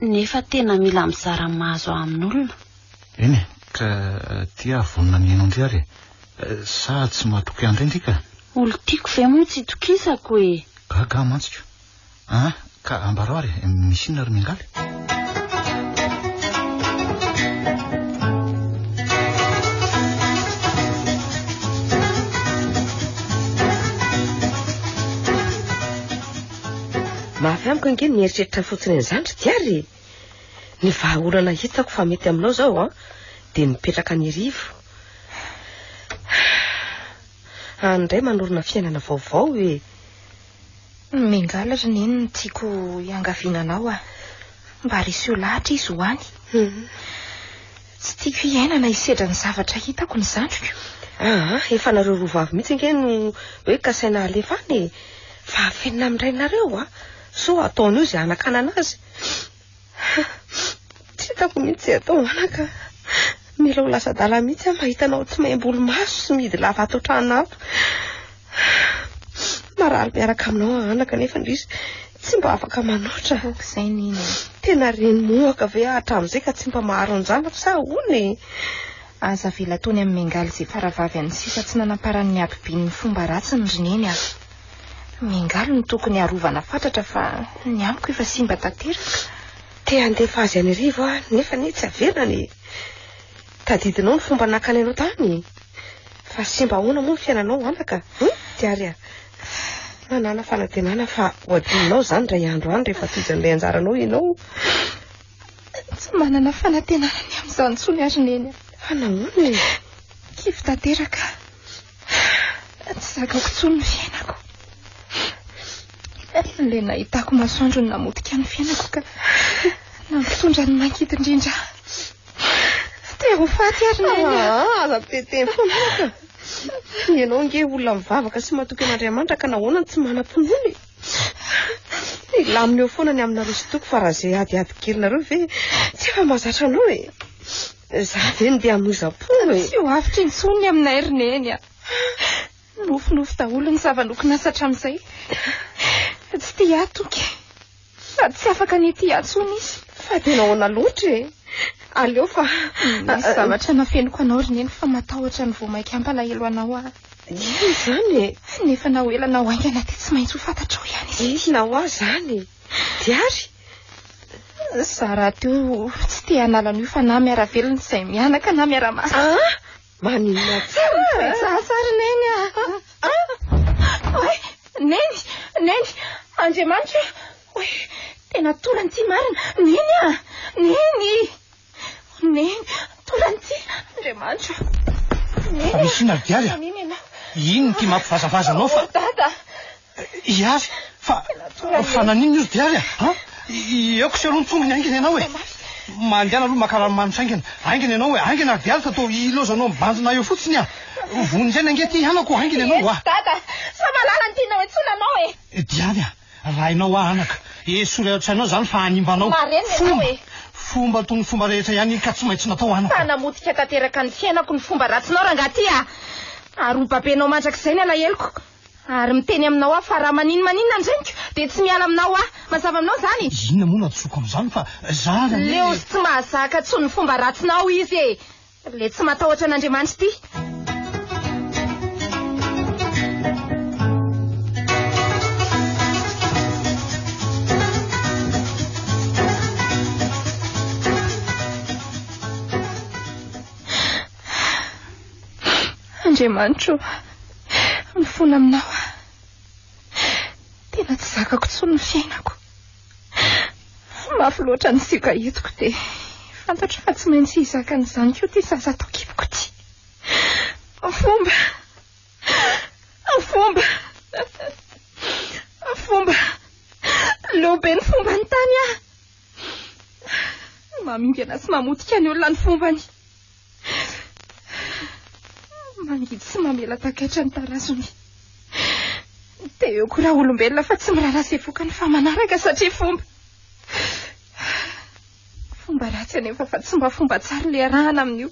Nefa tena mila mizara ny mahazo ahy amin'olona. Eny e, ka ty aho vonona ny hihaino an-dry ary e. Sa tsy mahatoky ahy indray ndry ka? Olon-tiako ve moa tsy itokisako e? Gaga aho mantsy ko. Ah, ka ambarao ary e, misy inona ry Miangaly? Mafy amiko ange ny mieritreritra fotsiny an'izany ry Diary e. Ny vahaolana hitako fa mety aminao izao an, dia ny mipetraka any Iarivo. Any indray manorina fiainana vaovao e. Miangaly ry Neny no tiako hiangaviana anao ah. Mba reseo lahatra izy ho any. Tsy tiako hiaina na hisedra ny zavatra hitako ny zandriko. Aa, efa nareo roa vavy mihitsy ange no hoe kasaina halefa any e. Fa afenina amin-drainareo a. Sao ataon'io izay hanakanana azy. Tsy hitako mihitsy izay atao anaka. Mila ho lasa adala mihitsy aho mahita anao tsy maim-bolomaso sy mihidy lava ato an-trano ato. Marary miaraka aminao aho anaka nefa indrisy tsy mba afaka manoatra. Aoka izay Neny e. Tena reny mohaka ve aho hatramin'izay ka tsy mba maharo ny zanako sa ahoana e? Aza avela ataony amin'ny Miangaly izay faravavy an'ny sisa tsy nanamparan'ny habibian'ny fomba ratsiny ry Neny a. Miangaly no tokony harovana fatratra fa ny amiko efa simba tanteraka. Te handefa azy any Rivo aho nefa anie tsy avelany e. Tadidinao ny fomba nakany anao tany? Fa simba ahoana moa ny fiainanao anaka? Hum? Diary a. Manàna fanantenana fa ho adinonao izany indray andro any rehefa tojo an'ilay anjaranao ianao. Tsy manana fanantenana ny amin'izany intsony aho ry Neny a. Fa nahoana e? Kivy tanteraka aho. Tsy zakako intsony ny fiainako. Ilay nahitako masoandro no namotika ny fiainako ka nampitondra ny mangidy indrindra ahy. Te ho faty ary Neny a. Ah, aza miteniteny foana anaka. Ianao ange olona mivavaka sy matoky an'Andriamanitra ka nahoana no tsy manam-pinoana e? Milamina eo foana ny aminareo sy Toky fa raha izay adiady kelinareo ve tsy efa mahazatra anao e? Za ve no ndeha hamoizam-po e? Tsy ho avotra intsony ny aminay ry Neny a. Nofinofy daholo ny zava-nokinasa hatramin'izay. Tsy tia ahy Toky. Sady tsy afaka ny hitia ahy intsony izy. Fa dia nahoana loatra e? Aleo fa... Misy zavatra nafeniko anao ry Neny fa matahotra ny vao mainka hampalahelo anao aho. Inona izany e? Nefa na ho ela na ho haingana dia tsy maintsy ho fantatrao ihany izy. Inona ho ahy izany? Diary? Izaho rahateo tsy te hanala an'io fa na miara-velona izay mianaka na miara-maty. Ah! Maninona tsara? Toe-jaza ry Neny a! Ah! Oay! Neny! Neny! Andriamanitra! Oay! Tena torany ity marina! Neny a! Neny! Neny! Torany ity! Andriamanitra! Neny Fa misy inona ry Diary a? Maninona ianao? Inona ity mampivazavaza anao fa... Oh, Dada! Iary, fa fa naninona io ry Diary a? Ha? Eko sy aloha ny tongony haingana ianao e. Mandehana aloha maka ranomanitra haingana. Haingana ianao e, haingana ry Diary fa toa ilaozanao mibanjina eo fotsiny a. Vonjena ange ity anako, haingana ianao a. Dada, sa malala ny tianao antsoina anao e. Diary a, rainao aho anaka. Esory ao an-tsainao izany fa hanimba anao. Marenina ianao e. Fomba toy ny fomba rehetra ihany iny ka tsy maintsy natao anako. Fa namotika tanteraka ny fiainako ny fomba ratsinao rangahy ty a. Ary ho babenao mandrakizay ny alaheloko. Ary miteny aminao aho fa raha manino maninona ny reniko dia tsy miala aminao aho. Mazava aminao izany? Inona moa no antsoiko amin'izany fa za ary anie. Leo sy tsy mahazaka intsony ny fomba ratsinao izy e! Le tsy matahotra an'Andriamanitra ity. Andriamanitra ô, mifona aminao aho. Tena tsy zakako intsony ny fiainako. Mafy loatra ny sioka entiko dia fantatro fa tsy maintsy hizaka an'izany koa ity zaza ato an-kiboko ity. Fomba, fomba, fomba, leo be ny fomban'ny tany aho. Mamingana sy mamotika ny olona ny fombany. Mangidy sy mamela takaitra ny tarazony. Dia eo koa raha olombelona fa tsy miraharaha izay vokany fa manaraka satria fomba. Fomba ratsy anefa fa tsy mba fomba tsara ilay arahana amin'io.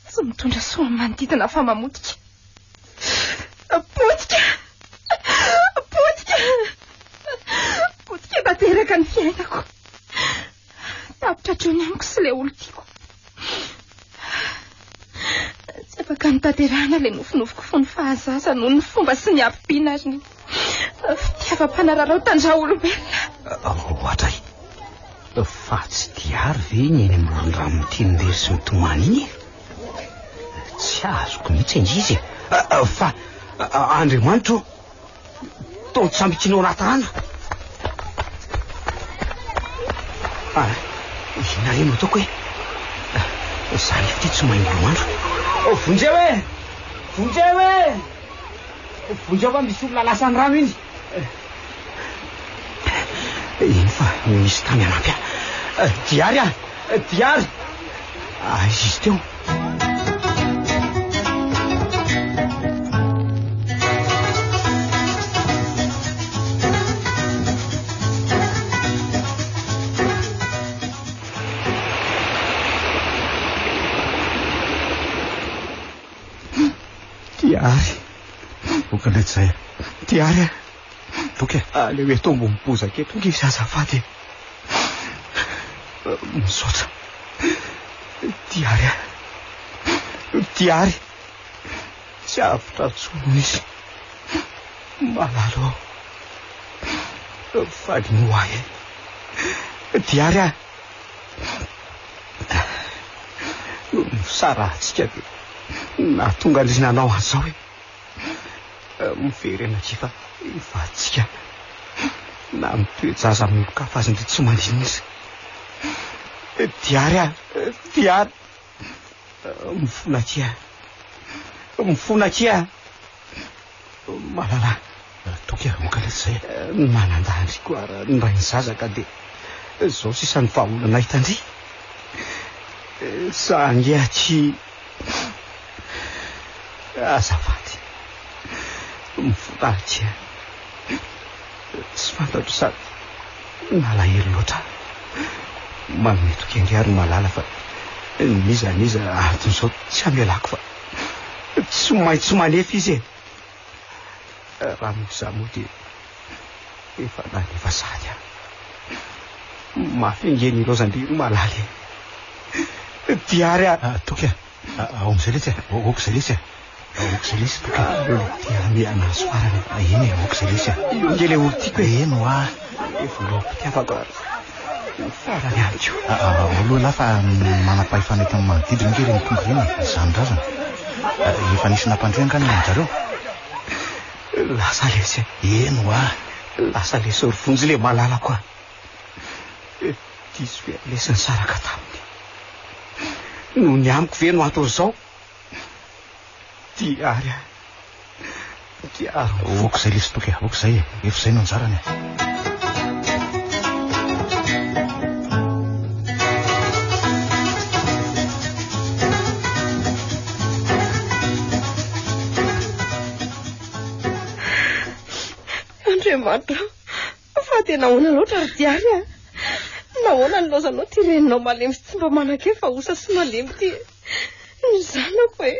Tsy mitondra soa amin'ny manodidina fa mamotika. Potika! Potika! Potika tanteraka ny fiainako. Tapitra hatreo ny amiko sy ilay olon-tiako. Tsy afaka notanterahina ilay nofinofiko fony fahazaza noho ny fomba sy ny habibiana ary ny fitiavam-panararaotan-dRaolombelona. Ohatray. Fa tsy diary ve iny eny amoron-drano miteny-drery sy mitomany iny e? Tsy azoko mihitsy ange izy e. Fa Andriamanitra ô, toa nitsambikinao anaty rano. Ah, inona re no ataoko e? Za nefa ity tsy mahay milomano. Vonjeo e! Vonjeo e! Vonjeo fa misy olona lasan'ny rano iny. Iny fa misy tany hanampy ahy. Diary ah! Diary! Aiza izy teo? Diary. Oka ndray tsy zay. Diary ah. Toky e. Aleo eto ambony bozaka eto nge izy azafady e. Misaotra. Diary ah. Diary. Tsy avotra intsony izy. Malalo aho. Valino ahy e. Diary ah. Noho ny fisarahantsika dia nahatonga an-dry nanao an'izao e. Miverena aty fa hivaditsika. Na mitoe-jaza amin'ny olon-kafa aza ndry tsy maninona izy. Diary ah, diary. Mifona akia. Mifona akia. Malala. Toky ah, moka letsy zay. Manandahy ndry koa ary ny rain'ny zaza ka dia izao sisa ny vahaolana hitan-dry. Za ange aty azafady. Mifona akia. Tsy fantatro sady nalahelo loatra. Manome toky ange ary Malala fa n'iza n'iza anton'izao tsy hamelako fa tsy maintsy manefa izy e. Raha noho izaho moa dia efa nanefa sahady aho. Mafy ange ny ilaozan-dry ry Malala e. Diary a! Ah, Toky a! Ao amin'izay letsy e! Aoka izay letsy e! Aoka izay letsy Toky a! Aleo ilay te-hamehana azy farany. Eny e, aoka izay letsy e! Io ange ilay olon-tiako e! Eny hoa! Ilay voaloham-pitiavako ary ny farany ihany koa. Ao aloha lahy fa manam-pahefana eto amin'ny manodidina ange ireny tonga ireny e! Izany razana. Efa nisy nampandre angaha ny amin-jareo? Lasa lesy e! Eny hoa! Lasa lesy ry Vonjy ilay malalako a! Diso ve lesy nisaraka taminy? Noho ny amiko ve no anton'izao? Diary a! Diary ny foko. Aoka izay lesy Toky a! Aoka izay e! Efa izay no anjarany e! Andriamanitra, fa dia nahoana loatra ry Diary a? Nahoana no nilaozanao ity reninao malemy sy tsy mba manan-kery fa osa sy malemy ity? Ny zanako e!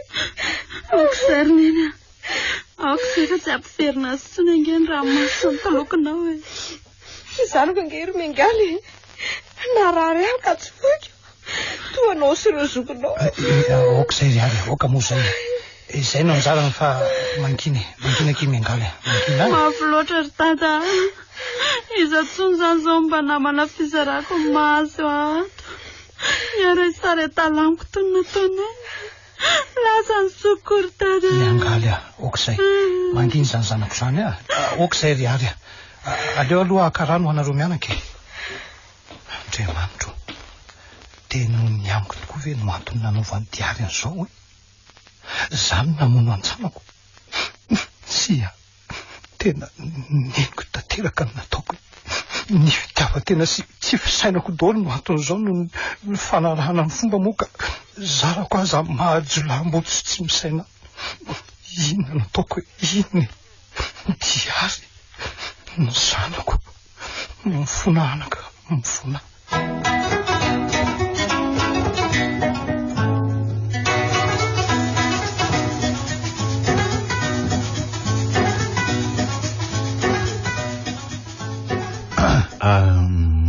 Aoka izay ry Neny a! Aoka izay fa tsy hampiverina azy intsony ange ny ranomaso sy ny tolokonao e! Ny zanako ange ry Miangaly e! Narary ahy ka tsy foiko. Toa anao sy ireo zokinao. Aoka izay ry Ary, aoka moa izay e! Izay no anjarany fa mangina e! Mangina akia Miangaly a! Mangina a! Mafy loatra ry Dada a! Iza intsony izany izao no mba namana fizarako ny mahazo ato? Niara-nisary amiko toy ny nataonay. Lasa ny sokiko ry Dada a! Miangaly a! Aoka izay. Mangina izany zanako izany a! Aoka izay ry Ary a! Aleo aloha haka rano ho anareo mianaka e! Andriamanitro o! Dia noho ny amiko tokoa ve no antony nanaovan'i Diary an'izao e? Izaho no namono an-tsanako? Tsia! Tena neniko tanteraka ny nataoko. Ny fitiavan-tena sy tsy fisainako daholo no anton'izao noho ny fanarahana ny fomba moa ka zarako aza maha jiolahimboto sy tsy misaina. Inona no ataoko e? Inona e? Diary, ny zanako, mifona anaka, mifona.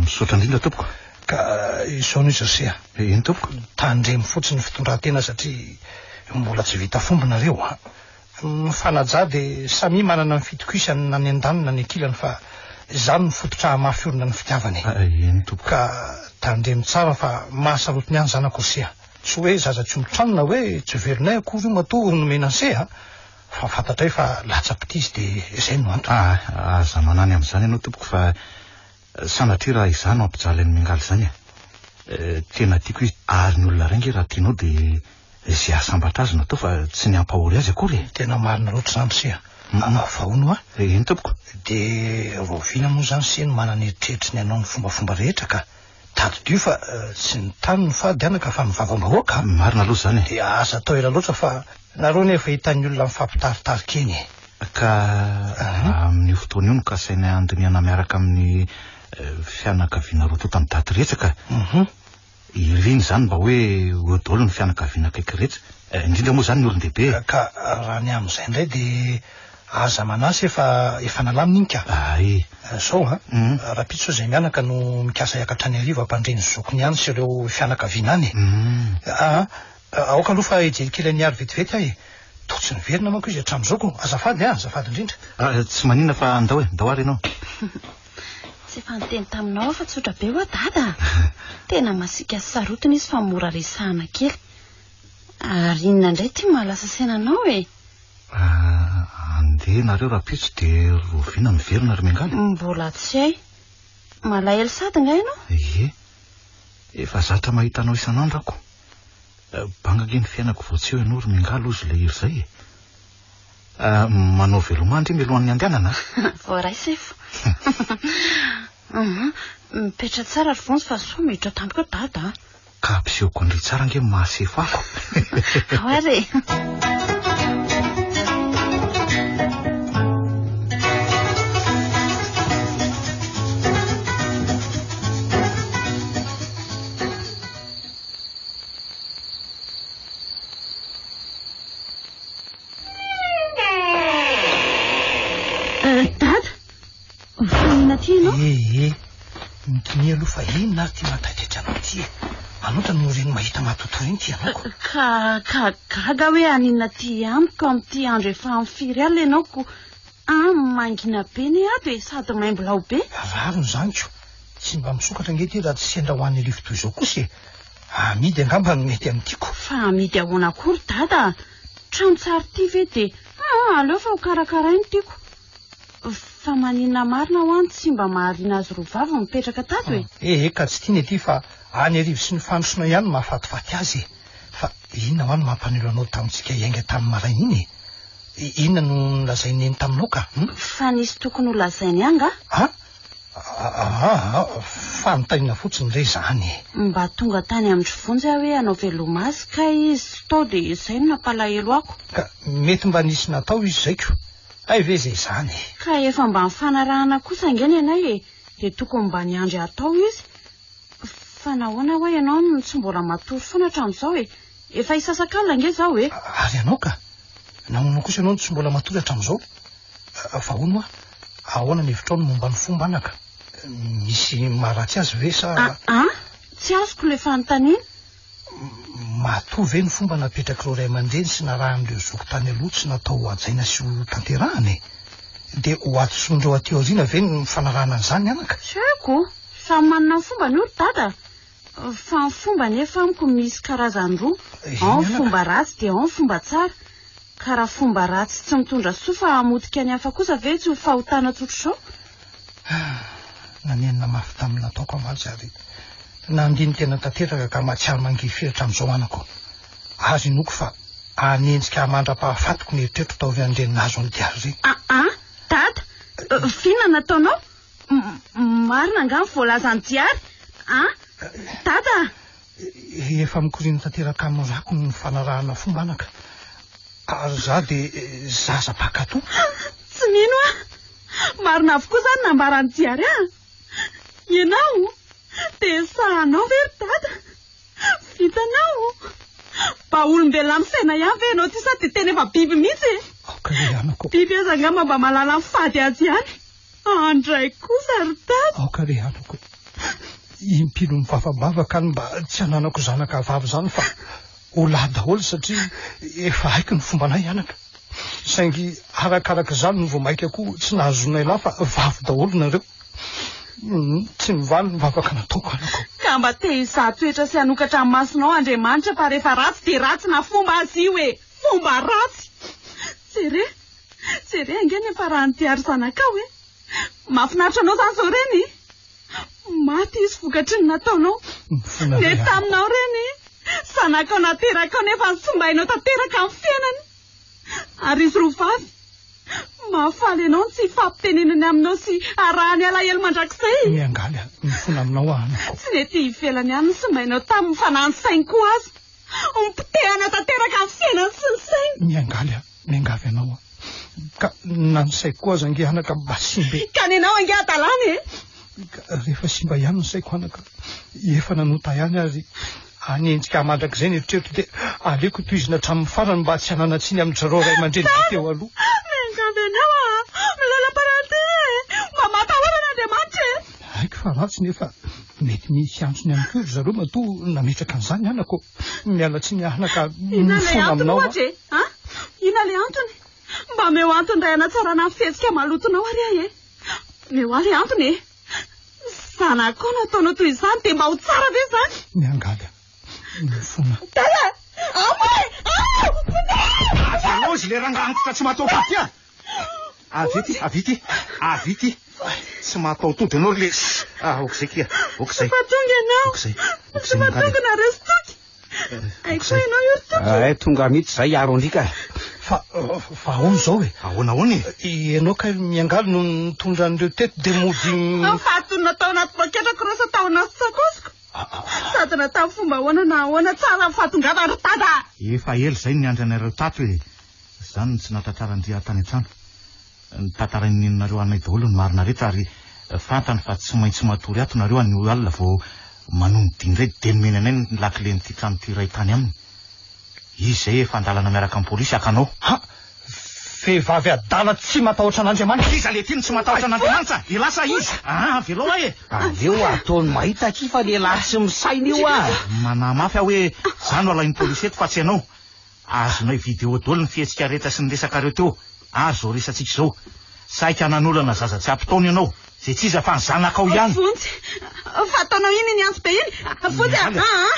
Misaotra indrindra tompoko. Ka izao no izy ry se a. Eny tompoko. Tandremo fotsiny ny fitondran-tena satria mbola tsy vita fomba nareo a. Mifanajà dia samia manana ny fitokisany na ny andaniny na ny ankilany fa izany no fototra hahamafy orina ny fitiavana e. Eny tompoko. Ka tandremo tsara fa mahasarotiny ihany zanako ry se a. Tsy hoe zaza tsy omby trano na hoe tsy velonay akory io matoa nomena an'i se a. Fa fantatray fa latsa-pitia izy dia izay no antony. Ah, aza manany amin'izany ianao tompoko fa Sanatria raha izaho no hampijaly an'i Miangaly izany e. Tena tiako izy ary ny olona iray ange raha tianao dia izay hahasambatra azy no atao fa tsy ny hampahory azy akory e. Tena marina loatra izany ry se a. Fa hono hoa? Eny tompoko. Dia rahoviana moa izany se no manana eritreritry ny hanao ny fombafomba rehetra ka? Tadidio fa tsy ny tany no fady anaka fa ny vavam-bahoaka a! Marina aloha izany e! Dia aza atao ela loatra fa nareo anie efa hitan'ny olona mifampitaritarika eny e! Ka amin'io fotoana io no kasaina handinihana miaraka amin'ny fianakaviana roa tonta ny daty rehetra ka. Iriny izany mba hoe ho eo daholo ny fianakaviana akaiky rehetra, indrindra moa izany ny olon-dehibe e! Ka raha ny amin'izay indray dia aza manahy se fa efa nalamina iny ka! Ay! Zao an, rahampitso izay mianaka no mikasa hiakatra any Iarivo hampandre ny zokiny any sy ireo fianakaviana any e! Aa, aoka aloha fa hijery kely an'i Iary vetivety aho e! Toa tsy niverina manko izy hatramin'izao ko! Azafady an, azafady indrindra! Tsy maninona fa andao e, ndao ary ianao. Tsy efa niteny taminao aho fa tsotra be hoa dada a! Tena masiaka sy sarotiny izy fa mora resahana kely. Ary inona indray ity mahalasa saina anao e? Andeha nareo rahampitso dia rahoviana miverina ry Miangaly? Mbola tsy hay. Malahelo sady nga ianao? Ie. Efa zatra mahita anao isan'andro ako. Banga ange ny fiainako vao tsy eo ianao ry Miangaly hozy ilay hira izay e. Manao veloma ndry mialohan'ny handehanana a! Voaray sefo. Mipetra tsara ry Vonjy fa soa miditra tampoka eo dada a! Ka ampisehoko an-dry tsara ange ny maha sefo ako. Ao ary e! Dada, mifanina aty ianao? Ee, ee. Mitonia aloha fa inona ary ity mahataitaitra anao ity e? Manotra no reny mahita matotoa iny ity anao ko. Ka, ka gaga hoe haninona aty amiko amin'ity andro efa amin'ny firy alina ianao ko. Ah, mangina be ny ato e, sady maimbo lao be. Rariny izany ko. Tsy mba misokatra ange ity raha tsy sendra ho an'ny arivo toy izao kosa e. Amidy angamba no mety amin'ny tiako. Fa amidy ahoana akory dada a? Trano tsara ity ve dia aa aleo fa ho karakaraina tiako. Fa maninona marina hoa no tsy mba mahaliana azy roa vavy mipetraka tato e? Ee ka tsy tiany aty fa any Arivo sy ny Fandrosoana ihany no mahafatifaty azy e. Fa inona hoa no mampanilo anao tamintsika hiainga tamin'ny maraina iny e? Inona no nolazain'i Neny taminao ka? Fa nisy tokony holazainy ahy angaha? A? Aa, fanontaniana fotsiny re izany e. Mba tonga tany amin-dry Vonjy aho hoe hanao veloma azy kay izy tsy tao dia izay no nampalahelo ako. Ka mety mba nisy natao izy izay ko. Hay ve izay izany e. Ka efa mba nifanarahana kosa ange ny anay e, dia tokony mba niandry hatao izy. Fa nahoana hoa ianao no tsy mbola matory foana hatramin'izao e? Efa hisasakalina ange izao e. Ary ianao ka? Nahoana kosa ianao no tsy mbola matory hatramin'izao? Fa hono hoa, ahoana ny hevitrao ny momba ny fomba anaka? Misy maharatsy azy ve sa. Aa, tsy azoko ilay fanontaniana. Matoa ve ny fomba napetrak'ireo ray aman-dreny sy narahan'ireo zoky tany aloha tsy natao ho hajaina sy ho tanterahana e? Dia ho hadisoan'ireo aty aoriana ve ny fanarahana an'izany anaka? Tsy haiko. Samy manana ny fombany io ry dada. Fa ny fomba anefa amiko misy karazany roa. Ao ny fomba ratsy dia ao ny fomba tsara. Ka raha fomba ratsy tsy mitondra soa fa hamotika ny hafa kosa ve tsy ho fahotana tsotr'izao? Nanenina mafy tamin'ny nataoko aho mantsy ary nandini-tena tanteraka ka mahatsiaro mangirifiry hatramin'izao anako. Azo inoako fa hanenjika ahy mandra-pahafatiko ny eritreritro taorian'ireny nahazo an'i Diary ireny. Aa! Dada! F'inona no nataonao? Marina angaha ny voalazan'i Diary? An! Dada! Efa mikoriana tanteraka amin'ny rako ny fanarahana fomba anaka. Ary izaho dia zaza mpankatò. Tsy mino aho. Marina avokoa izany nambaran'i Diary an! Ianao dia sahanao ve ry Dada? Vitanao? Mba olombelona misaina ihany ve ianao ity sa dia tena efa biby mihitsy e? Aoka re anako. Biby aza angamba mba mahalala ny fady azy ihany. Andray kosa ry Dada. Aoka re anako. Impino mivavabavaka any mba tsy hananako zanaka vavy izany fa ho lahy daholo satria efa haiko ny fombanay anaka. Saingy arakaraka izany no vao mainka koa tsy nahazoanay lahy fa vavy daholo nareo. Tsy mivaly ny vavaka nataoko anako. Ka mba te hizaha toetra sy hanokatra ny masonao Andriamanitra fa rehefa ratsy dia ratsy na fomba aza io e! Fomba ratsy! Jere, jere ange ny hafaran'ity ary zanakao e! Mahafinaritra anao izany izao reny? Maty izy vokatry ny nataonao. Nety taminao reny, zanakao naterakao nefa nosimbainao tanteraka ny fiainany. Ary izy roa vavy. Mahafaly anao ny tsy hifampitenenany aminao sy arahany alahelo mandrakizay. Miangaly aho, mifona aminao aho anako. Tsy nety ivelany ihany ny simbainao tamin'ny fanahy sainy koa aza. Nipotehana tanteraka ny fiainany sy ny sainy. Miangaly aho, miangavy anao aho. Ka na ny saiko koa aza ange anaka mba simba e. Ka nenao ange hadalana e. Ka rehefa simba ihany ny saiko anaka, efa nanota ihany ary hanenjika ahy mandrakizay ny eritreritro dia aleoko tohizina hatramin'ny farany mba tsy hanana-tsiny amin-dry zareo ray aman-dreny be teo aloha. Miangavy anao aho, milalam-paranty e! Mba matahora an'Andriamanitra e! Haiko fa ratsy nefa mety misy antony ihany koa ry zareo matoa nametraka an'izany anako. Miala tsiny anaka, Inona ilay mifona antony aminao aho. ohatra e? A? Inona ilay antony? Mba omeo antony iray hanatsarana ny fihetsika malotonao ary aho e! Omeo ahy ilay antony e! Zanakao no ataonao toy izany dia mba ho tsara ve izany? Miangavy aho, mifona. Dada! Ao e! Ao! Avelao izy ilay rangahy antitra tsy mahatao-tody ity a! Avia ity, avia ity, avia ity. Tsy mahatao-tody ianao ry le. Ah, aok'izay kia, aok'izay. Efa tonga ianao. Aok'izay, aok'izay Efa miangavy. tonga nareo sy Toky. Hay koa ianao io ry Toky. Ay, tonga mihitsy izay hiaro an-dry ka. Fa, fa ahoana izao e? Ahoana ahoana e? Ianao kay miangaly no nitondra an'ireo teto dia mody... Fahatonina tao anaty poketrako ireo sa tao anaty sakosiko? Sady na tamin'ny fomba ahoana na ahoana tsara ny fahatongavany ry Dada! Efa ela izay no niandry anareo tato e! Izany no tsy nahatratraran-dry ahy tany an-trano. Notantarain'ny neninareo anay daholo ny marina rehetra ary fantany fa tsy maintsy matory ato nareo anio alina vao manonody indray dia nomeny anay ny lakilen'ity trano ity iray tany aminy. Izy izay efa an-dalana miaraka amin'ny polisy haka anao. Ha! Vehivavy adala tsy matahotra an'Andriamanitra. Iza le ty no tsy matahotra an'Andriamanitra? Elah sa iza? Aa avelao ahy e! Aleo ataony mahita akia fa lehilahy tsy misaina io ah! Manahy mafy aho hoe za no alain'ny polisy eto fa tsy ianao. Azonay vidéo daholo ny fihetsika rehetra sy ny resakareo teo ary izao resatsika izao. Saika nanolana zaza tsy ampy taona ianao, izay tsy iza fa ny zanakao ihany. Vonjy! Fa ataonao inona iny antso be iny? Vonjy a!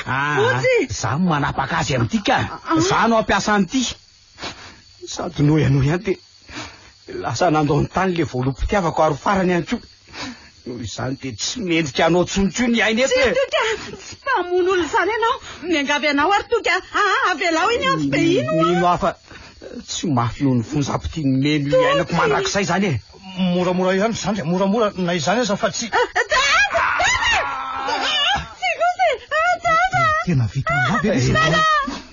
Aa! Vonjy! Za no manapaka azy amin'ity ka! Za no hampiasa an'ity! Sady noho ianao ihany dia lasa nandao ny tany ilay voaloham-pitiavako ary ho farany ihany koa. Noho izany dia tsy mendrika anao intsony koa ny aina eto e! Tsia Toky a! Tsy mpamono olona izany ianao! Miangavy anao ary Toky a! Aa! Avelao iny antso be iny hoa! Mino aho fa tsy mafy noho ny fonjam-pitia nomeny io iainako mandrakizay izany e! Moramora ihany zandry a, moramora na izany aza fa tsy... Dada! Dada! Tsia kosa e! Dada! Tena vitan'lah ve ilay Dada!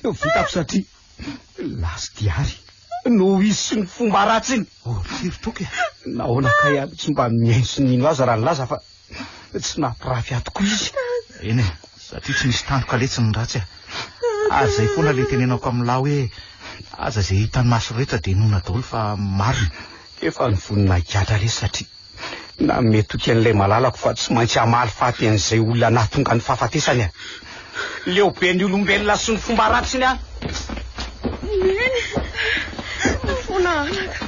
Vitako satria Last diary noho izy sy ny fomba ratsiny. Oh, firy toky e. Nahoana kay aho tsy mba mihaino sy nino azy raha nilaza fa tsy nampirafy ahy tokoa izy. Eny e, satria tsy misy tandroka letsy ny ratsy a. Ary izay foana ilay tenenako amin'lah hoe aza izay hitan'ny maso rehetra dia inoana daholo fa marina. Efa nivonona higadra lesy satria nanome toky an'ilay malalako fa tsy maintsy hamaly faty an'izay olona nahatonga ny fahafatesany aho. Leo be ny olombelona sy ny fomba ratsiny aho. Neny! Mifona anaka.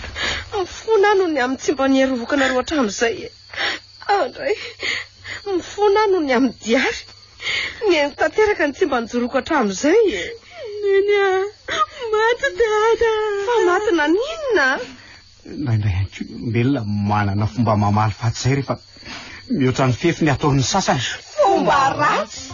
Mifona aho noho ny amin'ny tsy mba niarovako anareo hatramin'izay e. Andray. Mifona aho noho ny amin'ny diary. Nihaino tanteraka ny tsy mba nijoroako hatramin'izay e. Neny a! Maty dada! Fa maty naninona? Indraindray ihany koa ny olombelona manana fomba mamaly faty izay rehefa mihoatra ny fefy ny ataon'ny sasany. Fomba ratsy!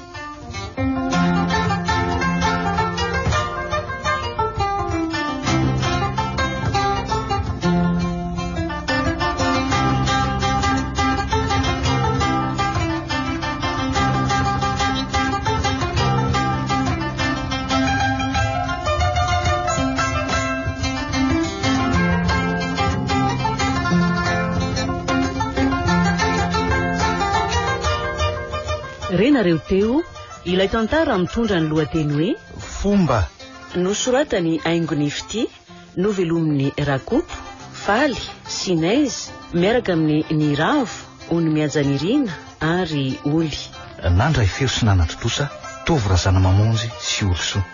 Renareo teo ilay tantara mitondra ny lohateny hoe Fomba. Nosoratan'i Haingony Fitia, novelomin'i Rakoto, Faly, Sinez, miaraka amin'i Niravo, Ony Mihajanirina ary Oly. Nandray feo sy nanatontosa, Tovo Razanamamonjy sy Olisoa.